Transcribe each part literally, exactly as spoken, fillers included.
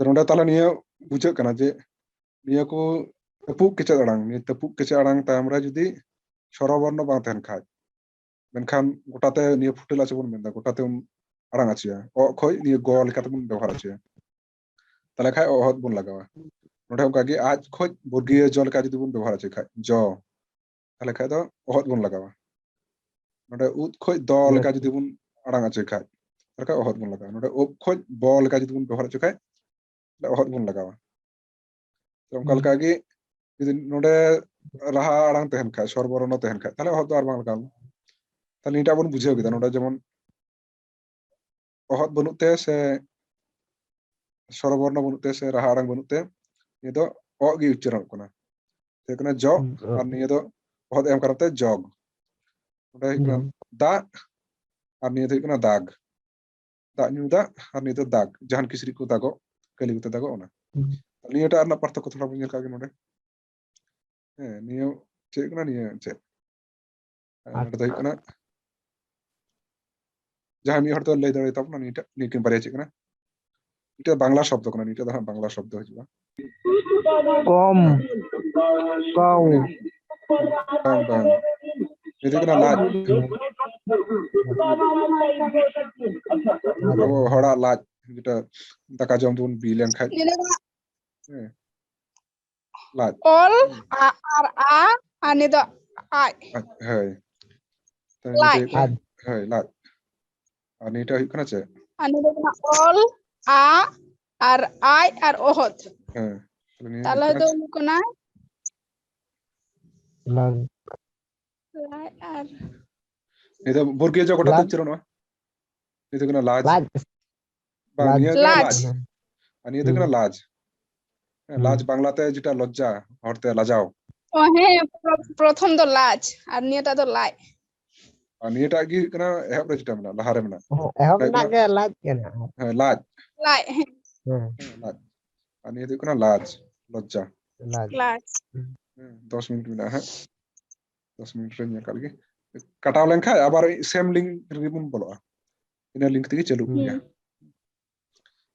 ᱛᱚ ᱱᱚᱰᱮ ᱛᱟᱦᱞᱮ ᱱᱤᱭᱟᱹ ᱵᱩᱡᱷᱟᱹᱜ ᱠᱟᱱᱟ ᱡᱮ ᱱᱤᱭᱟᱹ ᱠᱚ ᱛᱟᱹᱯᱩᱜ ᱠᱮᱪᱮᱫ ᱟᱲᱟᱝ, ᱱᱤᱭᱟᱹ ᱛᱟᱹᱯᱩᱜ ᱠᱮᱪᱮᱫ ᱟᱲᱟᱝ ᱛᱟᱭᱚᱢ ᱨᱮ ᱡᱩᱫᱤ ᱥᱚᱨᱚᱵᱚᱨᱱᱚ ᱵᱟᱝ ᱛᱟᱦᱮᱱ ᱠᱷᱟᱡ, ᱢᱮᱱᱠᱷᱟᱱ ᱜᱚᱴᱟᱛᱮ ᱱᱤᱭᱟᱹ ᱯᱷᱩᱴᱟᱹᱞ ᱟᱪᱮ ᱵᱚᱱ ᱢᱮᱱᱫᱟ, ᱜᱚᱴᱟᱛᱮᱢ ᱟᱲᱟᱝ ᱟᱪᱮᱭᱟ, ᱚ ᱠᱷᱚᱡ ᱱᱤᱭᱟᱹ ᱜᱚ ᱞᱮᱠᱟᱛᱮᱵᱚᱱ ᱵᱮᱵᱚᱦᱟᱨ ᱦᱚᱪᱚᱭᱟ, ᱛᱟᱦᱞᱮ ᱠᱷᱟᱡ ᱚᱦᱚᱫ ᱵᱚᱱ ᱞᱟᱜᱟᱣᱟ᱾ ᱱᱚᱰᱮ ᱚᱱᱠᱟ ᱜᱮ ᱟᱡ ᱠᱷᱚᱡ ᱵᱚᱨᱜᱤᱭᱟᱹ ᱡᱚ ᱞᱮᱠᱟ ᱡᱩᱫᱤ ᱵᱚᱱ ᱵᱮᱵᱚᱦᱟᱨ ᱦᱚᱪᱚᱭ ᱠᱷᱟᱡ, ᱡᱚ, ᱛᱟᱦᱞᱮ ᱠᱷᱟᱡ ᱫᱚ ᱚᱦᱚᱫ ᱵᱚᱱ ᱞᱟᱜᱟᱣᱟ᱾ ᱱᱚᱰᱮ ᱩᱫ ᱠᱷᱚᱡ ᱫᱚ ᱞᱮᱠᱟ ᱡᱩᱫᱤ ᱵᱚᱱ ᱟᱲᱟᱝ ᱦᱚᱪᱚᱭ ᱠᱷᱟᱡ, ᱛᱟᱦᱞᱮ ᱠᱷᱟᱡ ᱚᱦᱚᱫ ᱵᱚᱱ ᱞᱟᱜᱟᱣᱟ᱾ ᱱᱚᱰᱮ ᱩᱵ ᱠᱷᱚᱡ ᱵᱚ ᱞᱮᱠᱟ ᱡᱩᱫᱤ ᱵᱚᱱ ᱵᱮᱵᱚᱦᱟᱨ ᱦᱚᱪᱚᱭ ᱠᱷᱟᱡ, ᱛᱟᱦᱞᱮ ᱚᱦᱚᱫ ᱵᱚᱱ ᱞᱟᱜᱟᱣᱟ᱾ ᱛᱚ ᱚᱱᱠᱟ ᱞᱮᱠᱟ ᱜᱮ ᱡᱩᱫᱤ ᱱᱚᱰᱮ ᱨᱟᱦᱟ ᱟᱲᱟᱝ ᱛᱟᱦᱮᱱ ᱠᱷᱟᱡ, ᱥᱚᱨᱵᱚᱨᱚᱱᱚ ᱛᱟᱦᱮᱱ ᱠᱷᱟᱡ, ᱛᱟᱦᱞᱮ ᱚᱦᱚᱫ ᱫᱚ ᱟᱨ ᱵᱟᱝ ᱞᱟᱜᱟᱣ ᱞᱮᱱᱟ᱾ ᱛᱟᱦᱞᱮ ᱱᱤᱭᱟᱹᱴᱟᱜ ᱵᱚᱱ ᱵᱩᱡᱷᱟᱹᱣ ᱠᱮᱫᱟ᱾ ᱱᱚᱰᱮ ᱡᱮᱢᱚᱱ ᱚᱦᱚᱫ ᱵᱟᱹᱱᱩᱜ ᱛᱮ ᱥᱮ ᱥᱚᱨᱚᱵᱚᱨᱱᱚ ᱵᱟᱹᱱᱩᱜ ᱛᱮ ᱥᱮ ᱨᱟᱦᱟ ᱟᱲᱟᱝ ᱵᱟᱹᱱᱩᱜ ᱛᱮ ᱱᱤᱭᱟᱹ ᱫᱚ ᱚᱜ ᱜᱮ ᱩᱪᱪᱟᱨᱚᱱᱚᱜ ᱠᱟᱱᱟ᱾ ᱦᱩᱭᱩᱜ ᱠᱟᱱᱟ ᱡᱚᱜ, ᱦᱩᱸ, ᱚ᱾ ᱟᱨ ᱱᱤᱭᱟᱹ ᱫᱚ ᱚᱦᱚᱫ ᱮᱢ ᱠᱟᱨᱚᱱ ᱛᱮ ᱡᱚᱜ᱾ ᱱᱚᱰᱮ ᱦᱩᱭᱩᱜ ᱠᱟᱱᱟ ᱦᱩᱸ᱾ ᱫᱟᱜ, ᱟᱨ ᱱᱤᱭᱟᱹ ᱫᱚ ᱦᱩᱭᱩᱜ ᱠᱟᱱᱟ ᱫᱟᱜ᱾ ᱫᱟᱜ ᱧᱩ ᱫᱟᱜ, ᱟᱨ ᱱᱤᱭᱟᱹ ᱫᱚ ᱫᱟᱜ, ᱡᱟᱦᱟᱱ ᱠᱤᱪᱨᱤᱡ ᱠᱚ ᱫᱟᱜᱚᱜ, ᱠᱟᱹᱞᱤ ᱠᱚᱛᱮ ᱫᱟᱜᱚᱜ, ᱚᱱᱟ᱾ ᱦᱩᱸ᱾ ᱱᱤᱭᱟᱹᱴᱟᱜ ᱨᱮᱱᱟᱜ ᱯᱟᱨᱛᱷᱚᱠᱠᱚ ᱛᱷᱚᱲᱟ ᱵᱚᱱ ᱧᱮᱞ ᱠᱟᱜ ᱜᱮ ᱱᱚᱰᱮ᱾ ᱦᱮᱸ, ᱱᱤᱭᱟᱹ ᱪᱮᱫ ᱠᱟᱱᱟ? ᱱᱤᱭᱟᱹ ᱪᱮᱫ? ᱟᱨ ᱟᱨ ᱱᱚᱰᱮ ᱫᱚ ᱦᱩᱭᱩᱜ ᱠᱟᱱᱟ, ᱡᱟᱦᱟᱸᱭ ᱢᱤᱫ ᱦᱚᱲ ᱫᱚ ᱞᱟᱹᱭ ᱫᱟᱲᱮᱭᱟᱛᱟ ᱵᱚᱱᱟ, ᱱᱤᱭᱟᱹᱴᱟᱜ, ᱱᱤᱭᱟᱹ ᱠᱤᱱ ᱵᱟᱨᱭᱟ ᱪᱮᱫ ᱠᱟᱱᱟ? ᱱᱤᱭᱟᱹᱴᱟᱜ ᱵᱟᱝᱞᱟ ᱥᱚᱵᱫᱚ ᱠᱟᱱᱟ, ᱱᱤᱭᱟᱹᱴᱟᱜ ᱫᱚ ᱦᱟᱸᱜ ᱵᱟᱝᱞᱟ ᱥᱚᱵᱫᱚ ᱦᱤᱡᱩᱜᱼᱟ᱾ ᱠᱚᱢ, ᱠᱟᱣ᱾ ᱵᱟᱝ, ᱵᱟᱝ᱾ ᱱᱤᱭᱟᱹ ᱫᱚ ᱦᱩᱭᱩᱜ ᱠᱟᱱᱟ ᱞᱟᱡ᱾ ᱟᱵᱚ ᱦᱚᱲᱟᱜ ᱞᱟᱡ, ᱡᱮᱴᱟ ᱫᱟᱠᱟ ᱡᱚᱢ ᱛᱮᱵᱚᱱ ᱵᱤ ᱞᱮᱱᱠᱷᱟᱡ᱾ ᱱᱤᱭᱟᱹ ᱫᱚ ᱦᱮᱸ᱾ ᱞᱟᱡ᱾ ᱚᱞ, ᱦᱮᱸ᱾ ᱟ ᱟᱨ ᱟ, ᱟᱨ ᱱᱤᱭᱟᱹ ᱫᱚ ᱟᱡ᱾ ᱟᱡ, ᱦᱳᱭ᱾ ᱛᱟᱦᱞᱮ ᱱᱤᱭᱟᱹ ᱫᱚ ᱞᱟᱡ᱾ ᱦᱩᱭᱩᱜ ᱠᱟᱱᱟ, ᱦᱳᱭ, ᱞᱟᱡ᱾ ᱟᱨ ᱱᱤᱭᱟᱹᱴᱟᱜ ᱦᱩᱭᱩᱜ ᱠᱟᱱᱟ ᱪᱮᱫ? ᱟᱨ ᱱᱤᱭᱟᱹ ᱫᱚ ᱦᱩᱭᱩᱜ ᱠᱟᱱᱟ ᱚᱞ, ᱟ, ᱟᱨ ᱟᱡ, ᱟᱨ ᱚᱦᱚᱫ᱾ ᱦᱮᱸ᱾ ᱛᱟᱦᱞᱮ ᱱᱤᱭᱟᱹ ᱛᱟᱦᱞᱮ ᱦᱩᱭᱩᱜ ᱫᱚ ᱠᱟᱱᱟ ᱦᱩᱭᱩᱜ ᱠᱟᱱᱟ ᱞᱟᱡ᱾ ᱞᱟᱡ ᱟᱨ ᱱᱤᱭᱟᱹ ᱫᱚ ᱵᱚᱨᱜᱤᱭᱟᱹ ᱡᱚ ᱜᱚᱴᱟ ᱛᱮ ᱞᱟᱡ᱾ ᱩᱪᱪᱟᱨᱚᱱᱚᱜᱼᱟ᱾ ᱱᱤᱭᱟᱹ ᱫᱚ ᱦᱩᱭᱩᱜ ᱠᱟᱱᱟ ᱞᱟᱡ᱾ ᱞᱟᱡ᱾ ᱵᱟᱝ, ᱞᱟᱡ᱾ ᱱᱤᱭᱟᱹ ᱫᱚ ᱠᱟᱱᱟ ᱞᱟᱡ᱾ ᱞᱟᱡ᱾ ᱟᱨ ᱱᱤᱭᱟᱹ ᱫᱚ ᱦᱩᱭᱩᱜ ᱠᱟᱱᱟ ᱦᱩᱸ᱾ ᱞᱟᱡ᱾ ᱦᱮᱸ, ᱦᱩᱸ᱾ ᱞᱟᱡ ᱵᱟᱝᱞᱟᱛᱮ ᱡᱮᱴᱟ ᱞᱚᱡᱡᱟ, ᱦᱚᱲᱛᱮ ᱞᱟᱡᱟᱣ᱾ ᱚ, ᱦᱮᱸ, ᱯᱨᱚ-, ᱯᱨᱚᱛᱷᱚᱢ ᱫᱚ ᱞᱟᱡ, ᱟᱨ ᱱᱤᱭᱟᱹᱴᱟᱜ ᱫᱚ ᱞᱟᱡ᱾ ᱟᱨ ᱱᱤᱭᱟᱹᱴᱟᱜ ᱜᱮ ᱦᱩᱭᱩᱜ ᱠᱟᱱᱟ ᱮᱦᱚᱵ ᱨᱮ ᱡᱮᱴᱟ ᱢᱮᱱᱟᱜᱼᱟ, ᱞᱟᱦᱟ ᱨᱮ ᱢᱮᱱᱟᱜᱼᱟ᱾ ᱦᱮᱸ, ᱮᱦᱚᱵ ᱚᱱᱟ ᱦᱩᱭᱩᱜ ᱨᱮᱱᱟᱜ ᱠᱟᱱᱟ, ᱜᱮ ᱞᱟᱡ ᱠᱟᱱᱟ᱾ ᱦᱮᱸ, ᱞᱟᱡ᱾ ᱞᱟᱡ, ᱦᱮᱸ᱾ ᱦᱮᱸ, ᱞᱟᱡ᱾ ᱟᱨ ᱱᱤᱭᱟᱹ ᱫᱚ ᱦᱩᱭᱩᱜ ᱠᱟᱱᱟ ᱞᱟᱡ, ᱞᱚᱡᱡᱟ᱾ ᱞᱟᱡ᱾ ᱞᱟᱡ᱾ ᱦᱮᱸ, ᱫᱚᱥ ᱢᱤᱱᱤᱴ ᱢᱮᱱᱟᱜᱼᱟ ᱦᱟᱸᱜ᱾ ᱫᱚᱥ ᱢᱤᱱᱤᱴ ᱨᱮ ᱧᱮᱞ ᱠᱟᱜ ᱞᱮᱜᱮ᱾ ᱠᱟᱴᱟᱣ ᱞᱮᱱᱠᱷᱟᱡ ᱟᱵᱟᱨ same link ᱨᱮᱜᱮ ᱵᱚᱱ ᱵᱚᱞᱚᱜᱼᱟ᱾ ᱤᱱᱟᱹ link ᱛᱮᱜᱮ ᱪᱟᱹᱞᱩᱜ ᱜᱮᱭᱟ᱾ ᱦᱩᱸ᱾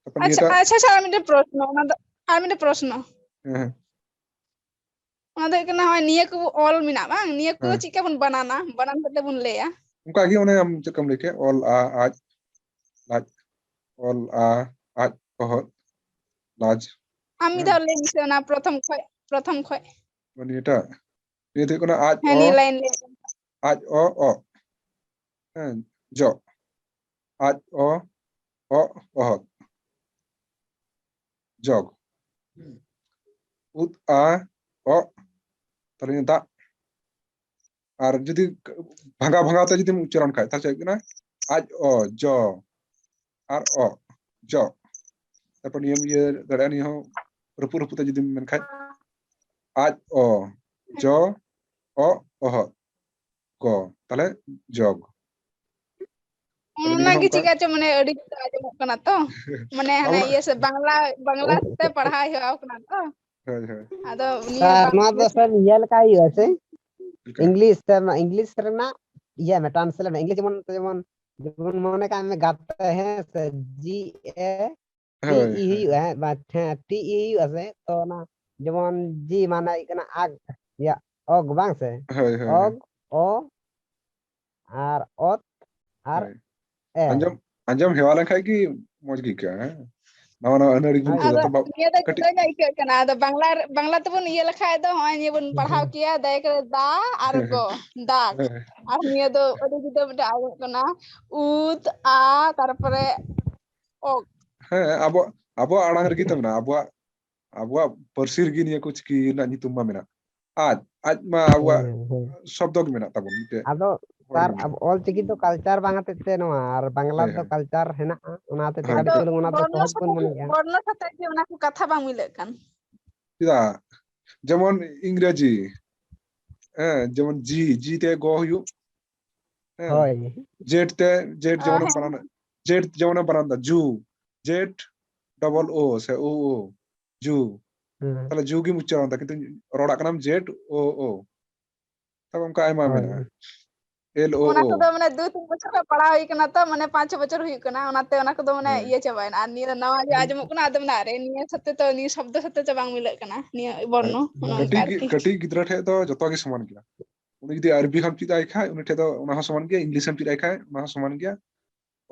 ᱛᱟᱨᱯᱚᱨ ᱟᱪᱪᱷᱟ, ᱱᱤᱭᱟᱹᱴᱟᱜ ᱟᱪᱪᱷᱟ, ᱟᱪᱪᱷᱟ, ᱟᱨ ᱢᱤᱫᱴᱮᱱ ᱯᱨᱚᱥᱱᱚ, ᱚᱱᱟ ᱫᱚ, ᱟᱨ ᱢᱤᱫᱴᱮᱱ ᱯᱨᱚᱥᱱᱚ᱾ ᱦᱮᱸ, ᱦᱮᱸ᱾ ᱚᱱᱟ ᱫᱚ ᱦᱩᱭᱩᱜ ᱠᱟᱱᱟ, ᱱᱚᱜᱼᱚᱭ ᱱᱤᱭᱟᱹ ᱠᱚ ᱚᱞ ᱢᱮᱱᱟᱜ ᱵᱟᱝ, ᱱᱤᱭᱟᱹ ᱠᱚ ᱦᱮᱸ᱾ ᱪᱮᱫ ᱞᱮᱠᱟ ᱵᱚᱱ ᱵᱟᱱᱟᱱᱟ? ᱵᱟᱱᱟᱱ ᱠᱟᱛᱮ ᱵᱚᱱ ᱞᱟᱹᱭᱟ᱾ ᱚᱱᱠᱟ ᱜᱮ, ᱚᱱᱮ ᱟᱢ ᱪᱮᱫ ᱞᱮᱠᱟᱢ ᱞᱟᱹᱭ ᱠᱮᱫ, ᱚᱞ, ᱟ, ᱟᱡ, ᱞᱟᱡ, ᱚᱞ, ᱟ, ᱟᱡ, ᱚᱦᱚᱫ, ᱞᱟᱡ᱾ ᱟᱢ ᱢᱤᱫ ᱦᱮᱸ᱾ ᱫᱷᱟᱣ ᱞᱟᱹᱭ ᱢᱮᱥᱮ, ᱚᱱᱟ ᱯᱨᱚᱛᱷᱚᱢ ᱠᱷᱚᱡ, ᱯᱨᱚᱛᱷᱚᱢ ᱠᱷᱚᱡ᱾ ᱱᱤᱭᱟᱹᱴᱟᱜ, ᱱᱤᱭᱟᱹ ᱫᱚ ᱦᱩᱭᱩᱜ ᱠᱟᱱᱟ ᱟᱡ, ᱦᱮᱸ, ᱚ, ᱱᱤᱭᱟᱹ ᱞᱟᱭᱤᱱ ᱞᱟᱹᱭ ᱢᱮ᱾ ᱟᱡ, ᱚ, ᱚ᱾ ᱦᱮᱸ, ᱡᱚᱜ᱾ ᱟᱡ, ᱚ, ᱚ, ᱚᱦᱚᱫ᱾ ᱡᱚᱜ᱾ ᱩᱫ, ᱟ, ᱚᱜ, ᱛᱟᱦᱞᱮ ᱫᱟᱜ᱾ ᱟᱨ ᱡᱩᱫᱤ ᱵᱷᱟᱸᱜᱟ ᱵᱷᱟᱸᱜᱟ ᱛᱮ ᱡᱩᱫᱤᱢ ᱩᱪᱪᱟᱨᱚᱱ ᱠᱷᱟᱡ, ᱛᱟᱦᱞᱮ ᱪᱮᱫ ᱦᱩᱭᱩᱜ ᱠᱟᱱᱟ? ᱟᱡ, ᱚ, ᱡᱚ, ᱟᱨ ᱚ, ᱡᱚ᱾ ᱛᱟᱨᱯᱚᱨ ᱱᱤᱭᱟᱹᱢ ᱤᱭᱟᱹ ᱫᱟᱲᱮᱭᱟᱜᱼᱟ, ᱱᱤᱭᱟᱹ ᱦᱚᱸ ᱨᱟᱹᱯᱩᱫ ᱨᱟᱹᱯᱩᱫ ᱛᱮ ᱡᱩᱫᱤᱢ ᱢᱮᱱ ᱠᱷᱟᱡ, ᱟᱡ, ᱚ, ᱡᱚ, ᱚ, ᱚᱦᱚᱫ, ᱜᱚ, ᱛᱟᱦᱞᱮ ᱡᱚᱜ᱾ ᱛᱟᱦᱞᱮ ᱱᱤᱭᱟᱹ ᱦᱚᱸ ᱚᱱᱟᱜᱮ ᱚᱱᱠᱟ᱾ ᱪᱮᱠᱟ ᱪᱚ ᱢᱟᱱᱮ ᱟᱹᱰᱤ ᱡᱩᱫᱟᱹ ᱟᱸᱡᱚᱢᱚᱜ ᱠᱟᱱᱟ ᱛᱚ᱾ ᱢᱟᱱᱮ ᱦᱟᱱᱮ ᱟᱵᱚᱱᱟᱜ ᱤᱭᱟᱹ ᱥᱮ ᱵᱟᱝᱞᱟ, ᱵᱟᱝᱞᱟ ᱛᱮ ᱯᱟᱲᱦᱟᱣ ᱦᱮᱣᱟ ᱠᱟᱱᱟ ᱛᱚ᱾ ᱦᱳᱭ, ᱦᱳᱭ᱾ ᱟᱫᱚ ᱱᱤᱭᱟᱹ ᱟᱨ ᱵᱟᱝ ᱱᱚᱣᱟ ᱫᱚ ᱥᱮ ᱤᱭᱟᱹ ᱞᱮᱠᱟ ᱦᱩᱭᱩᱜᱼᱟ ᱥᱮ? ᱪᱮᱫ ᱞᱮᱠᱟ? ᱤᱝᱞᱤᱥ ᱛᱮ, ᱤᱝᱞᱤᱥ ᱨᱮᱱᱟᱜ ᱤᱭᱟᱹ ᱢᱮ, ᱴᱨᱟᱱᱥᱞᱮᱴ ᱢᱮ᱾ ᱤᱝᱞᱤᱥ ᱡᱮᱢᱚᱱ, ᱡᱮᱢᱚᱱ, ᱡᱮᱢᱚᱱ ᱢᱚᱱᱮ ᱠᱟᱜ ᱢᱮ ᱜᱟᱛᱮ, ᱦᱮᱸ ᱥᱮ, ᱡᱤ ᱮ ᱴᱤ ᱦᱳᱭ, ᱤ ᱦᱳᱭ᱾ ᱦᱩᱭᱩᱜᱼᱟ, ᱦᱮᱸ, ᱵᱟ-, ᱦᱮᱸ, ᱴᱤ ᱤ ᱦᱩᱭᱩᱜᱼᱟ ᱥᱮ, ᱛᱚ ᱚᱱᱟ ᱡᱮᱢᱚᱱ ᱡᱤ ᱢᱟᱱᱮ ᱦᱩᱭᱩᱜ ᱠᱟᱱᱟ ᱟᱜ, ᱤᱭᱟ, ᱚᱜ ᱵᱟᱝ ᱥᱮ? ᱦᱳᱭ, ᱦᱳᱭ, ᱚᱜ, ᱦᱳᱭ᱾ ᱚ, ᱟᱨ ᱚᱛ, ᱟᱨ ᱦᱳᱭ᱾ ᱮ᱾ ᱟᱸᱡᱚᱢ, ᱟᱸᱡᱚᱢ ᱦᱮᱣᱟ ᱞᱮᱱᱠᱷᱟᱡ ᱜᱮ ᱢᱚᱡᱽ ᱜᱮ ᱟᱹᱭᱠᱟᱹᱜᱼᱟ, ᱦᱮᱸ? ᱱᱟᱣᱟ ᱱᱟᱣᱟ ᱟᱹᱱᱟᱹᱲᱤ ᱵᱚᱱ ᱦᱳᱭ᱾ ᱪᱮᱫᱟ ᱟᱫᱚ ᱛᱚ ᱵᱟ-, ᱱᱤᱭᱟᱹ ᱫᱚ ᱠᱟᱹᱴᱤᱡ᱾ ᱡᱩᱫᱟᱹ ᱧᱚᱜ ᱟᱹᱭᱠᱟᱹᱜ ᱠᱟᱱᱟ᱾ ᱟᱫᱚ ᱵᱟᱝᱞᱟ ᱨᱮ, ᱵᱟᱝᱞᱟ ᱛᱮᱵᱚᱱ ᱤᱭᱟᱹ ᱞᱮᱠᱷᱟᱡ ᱫᱚ ᱱᱚᱜᱼᱚᱭ ᱱᱤᱭᱟᱹ ᱵᱚᱱ ᱯᱟᱲᱦᱟᱣ ᱦᱮᱸ᱾ ᱠᱮᱭᱟ, ᱫᱟᱭ ᱠᱟᱛᱮ ᱫᱟ ᱟᱨ ᱦᱮᱸ᱾ ᱜᱚ, ᱫᱟᱜ᱾ ᱦᱮᱸ᱾ ᱟᱨ ᱱᱤᱭᱟᱹ ᱫᱚ ᱟᱹᱰᱤ ᱡᱩᱫᱟᱹ ᱢᱤᱫᱴᱮᱱ ᱟᱸᱡᱚᱢᱚᱜ ᱠᱟᱱᱟ᱾ ᱩᱫ, ᱟ, ᱛᱟᱨᱯᱚᱨᱮ ᱚᱜ᱾ ᱦᱮᱸ, ᱟᱵᱚ, ᱟᱵᱚᱣᱟᱜ ᱟᱲᱟᱝ ᱨᱮᱜᱮ ᱛᱚ ᱢᱮᱱᱟᱜᱼᱟ᱾ ᱟᱵᱚᱣᱟᱜ, ᱟᱵᱚᱣᱟᱜ ᱯᱟᱹᱨᱥᱤ ᱨᱮᱜᱮ ᱱᱤᱭᱟᱹ ᱠᱚ ᱪᱤᱠᱤ ᱨᱮᱱᱟᱜ ᱧᱩᱛᱩᱢ ᱢᱟ ᱢᱮᱱᱟᱜ᱾ ᱟᱡ, ᱟᱡ ᱢᱟ ᱟᱵᱚᱣᱟᱜ ᱦᱮᱸ, ᱦᱮᱸ᱾ ᱥᱚᱵᱫᱚ ᱜᱮ ᱢᱮᱱᱟᱜ ᱛᱟᱵᱚᱱ ᱢᱤᱫᱴᱮᱡ᱾ ᱟᱫᱚ ᱦᱚᱲ ᱥᱟᱨ, ᱜᱮ ᱢᱮᱱᱟᱜ᱾ ᱟᱵᱚ ᱚᱞ ᱪᱤᱠᱤ ᱫᱚ ᱠᱟᱞᱪᱟᱨ ᱵᱟᱝ ᱦᱚᱛᱮᱡ ᱛᱮ ᱱᱚᱣᱟ, ᱟᱨ ᱵᱟᱝᱞᱟ ᱦᱳᱭ, ᱫᱚ ᱦᱳᱭ᱾ ᱠᱟᱞᱪᱟᱨ ᱦᱮᱱᱟᱜᱼᱟ, ᱚᱱᱟ ᱦᱚᱛᱮᱡ ᱛᱮ ᱦᱳᱭ, ᱠᱟᱹᱴᱤᱡ ᱟᱫᱚ ᱪᱩᱞᱩᱝ ᱚᱱᱟ ᱫᱚ ᱵᱚᱨᱱᱚ ᱥᱚᱦᱚᱡ ᱵᱚᱱ ᱥᱟᱛᱮ, ᱢᱚᱱᱮᱭᱟ᱾ ᱵᱚᱨᱱᱚ ᱥᱟᱛᱮ ᱡᱮ ᱚᱱᱟ ᱠᱚ ᱠᱟᱛᱷᱟ ᱵᱟᱝ ᱢᱤᱞᱟᱹᱜ ᱠᱟᱱ᱾ ᱪᱮᱫᱟᱜ? ᱡᱮᱢᱚᱱ ᱤᱝᱨᱮᱡᱤ, ᱦᱮᱸ, ᱡᱮᱢᱚᱱ ᱡᱤ, ᱡᱤ ᱛᱮ ᱜᱚ ᱦᱩᱭᱩᱜ, ᱦᱮᱸ᱾ ᱦᱳᱭ᱾ ᱡᱮᱰ ᱛᱮ, ᱡᱮᱰ ᱚ, ᱡᱮᱢᱚᱱ ᱦᱮᱸ᱾ ᱵᱟᱱᱟᱱ, ᱡᱮᱰ ᱡᱮᱢᱚᱱ ᱵᱟᱱᱟᱱ ᱫᱟ, ᱡᱩ, ᱡᱮᱰ ᱰᱚᱵᱚᱞ ᱳ ᱥᱮ ᱳ ᱳ, ᱡᱩ᱾ ᱦᱮᱸ᱾ ᱛᱟᱦᱞᱮ ᱡᱩ ᱜᱮᱢ ᱩᱪᱪᱟᱨᱚᱱ ᱫᱟ, ᱠᱤᱱᱛᱩ ᱨᱚᱲᱟᱜ ᱠᱟᱱᱟᱢ ᱡᱮᱰ ᱳ ᱳ᱾ ᱛᱟᱨᱯᱚᱨ ᱚᱱᱠᱟ ᱟᱭᱢᱟ ᱦᱳᱭ᱾ ᱢᱮᱱᱟᱜᱼᱟ᱾ L O O. ᱚᱱᱟ ᱠᱚᱫᱚ ᱢᱟᱱᱮ ᱫᱩ ᱛᱤᱱ ᱵᱚᱪᱷᱚᱨ ᱠᱚ ᱯᱟᱲᱦᱟᱣ ᱦᱩᱭ ᱠᱟᱱᱟ ᱛᱚ, ᱢᱟᱱᱮ ᱯᱟᱸᱪ ᱪᱷᱚ ᱵᱚᱪᱷᱚᱨ ᱦᱩᱭᱩᱜ ᱠᱟᱱᱟ, ᱚᱱᱟᱛᱮ ᱚᱱᱟ ᱠᱚᱫᱚ ᱢᱟᱱᱮ ᱦᱮᱸ᱾ ᱤᱭᱟᱹ ᱪᱟᱵᱟᱭᱮᱱᱟ᱾ ᱟᱨ ᱱᱤᱭᱟᱹ ᱱᱟᱣᱟ ᱜᱮ ᱟᱸᱡᱚᱢᱚᱜ ᱠᱟᱱᱟ, ᱟᱫᱚ ᱢᱟᱱᱮ ᱟᱨᱮ ᱱᱤᱭᱟᱹ ᱥᱟᱛᱮ ᱛᱚ, ᱱᱤᱭᱟᱹ ᱥᱚᱵᱫᱚ ᱥᱟᱛᱮ ᱛᱚ ᱵᱟᱝ ᱢᱤᱞᱟᱹᱜ ᱠᱟᱱᱟ ᱱᱤᱭᱟᱹ ᱵᱚᱨᱱᱚ, ᱚᱱᱟ ᱚᱱᱠᱟ ᱠᱟᱹᱴᱤᱡ ᱜᱤ- ᱟᱨᱠᱤ᱾ ᱠᱟᱹᱴᱤᱡ ᱜᱤᱫᱽᱨᱟᱹ ᱴᱷᱮᱡ ᱫᱚ ᱡᱚᱛᱚ ᱜᱮ ᱥᱚᱢᱟᱱ ᱜᱮᱭᱟ᱾ ᱩᱱᱤ ᱡᱩᱫᱤ ᱟᱨᱵᱤ ᱠᱷᱟᱢ ᱪᱮᱫ ᱟᱭ ᱠᱷᱟᱡ, ᱩᱱᱤ ᱴᱷᱮᱡ ᱫᱚ ᱚᱱᱟ ᱦᱚᱸ ᱥᱚᱢᱟᱱ ᱜᱮᱭᱟ, ᱤᱝᱞᱤᱥ ᱮᱢ ᱪᱮᱫ ᱟᱭ ᱠᱷᱟᱡ ᱚᱱᱟ ᱦᱚᱸ ᱥᱚᱢᱟᱱ ᱜᱮᱭᱟ,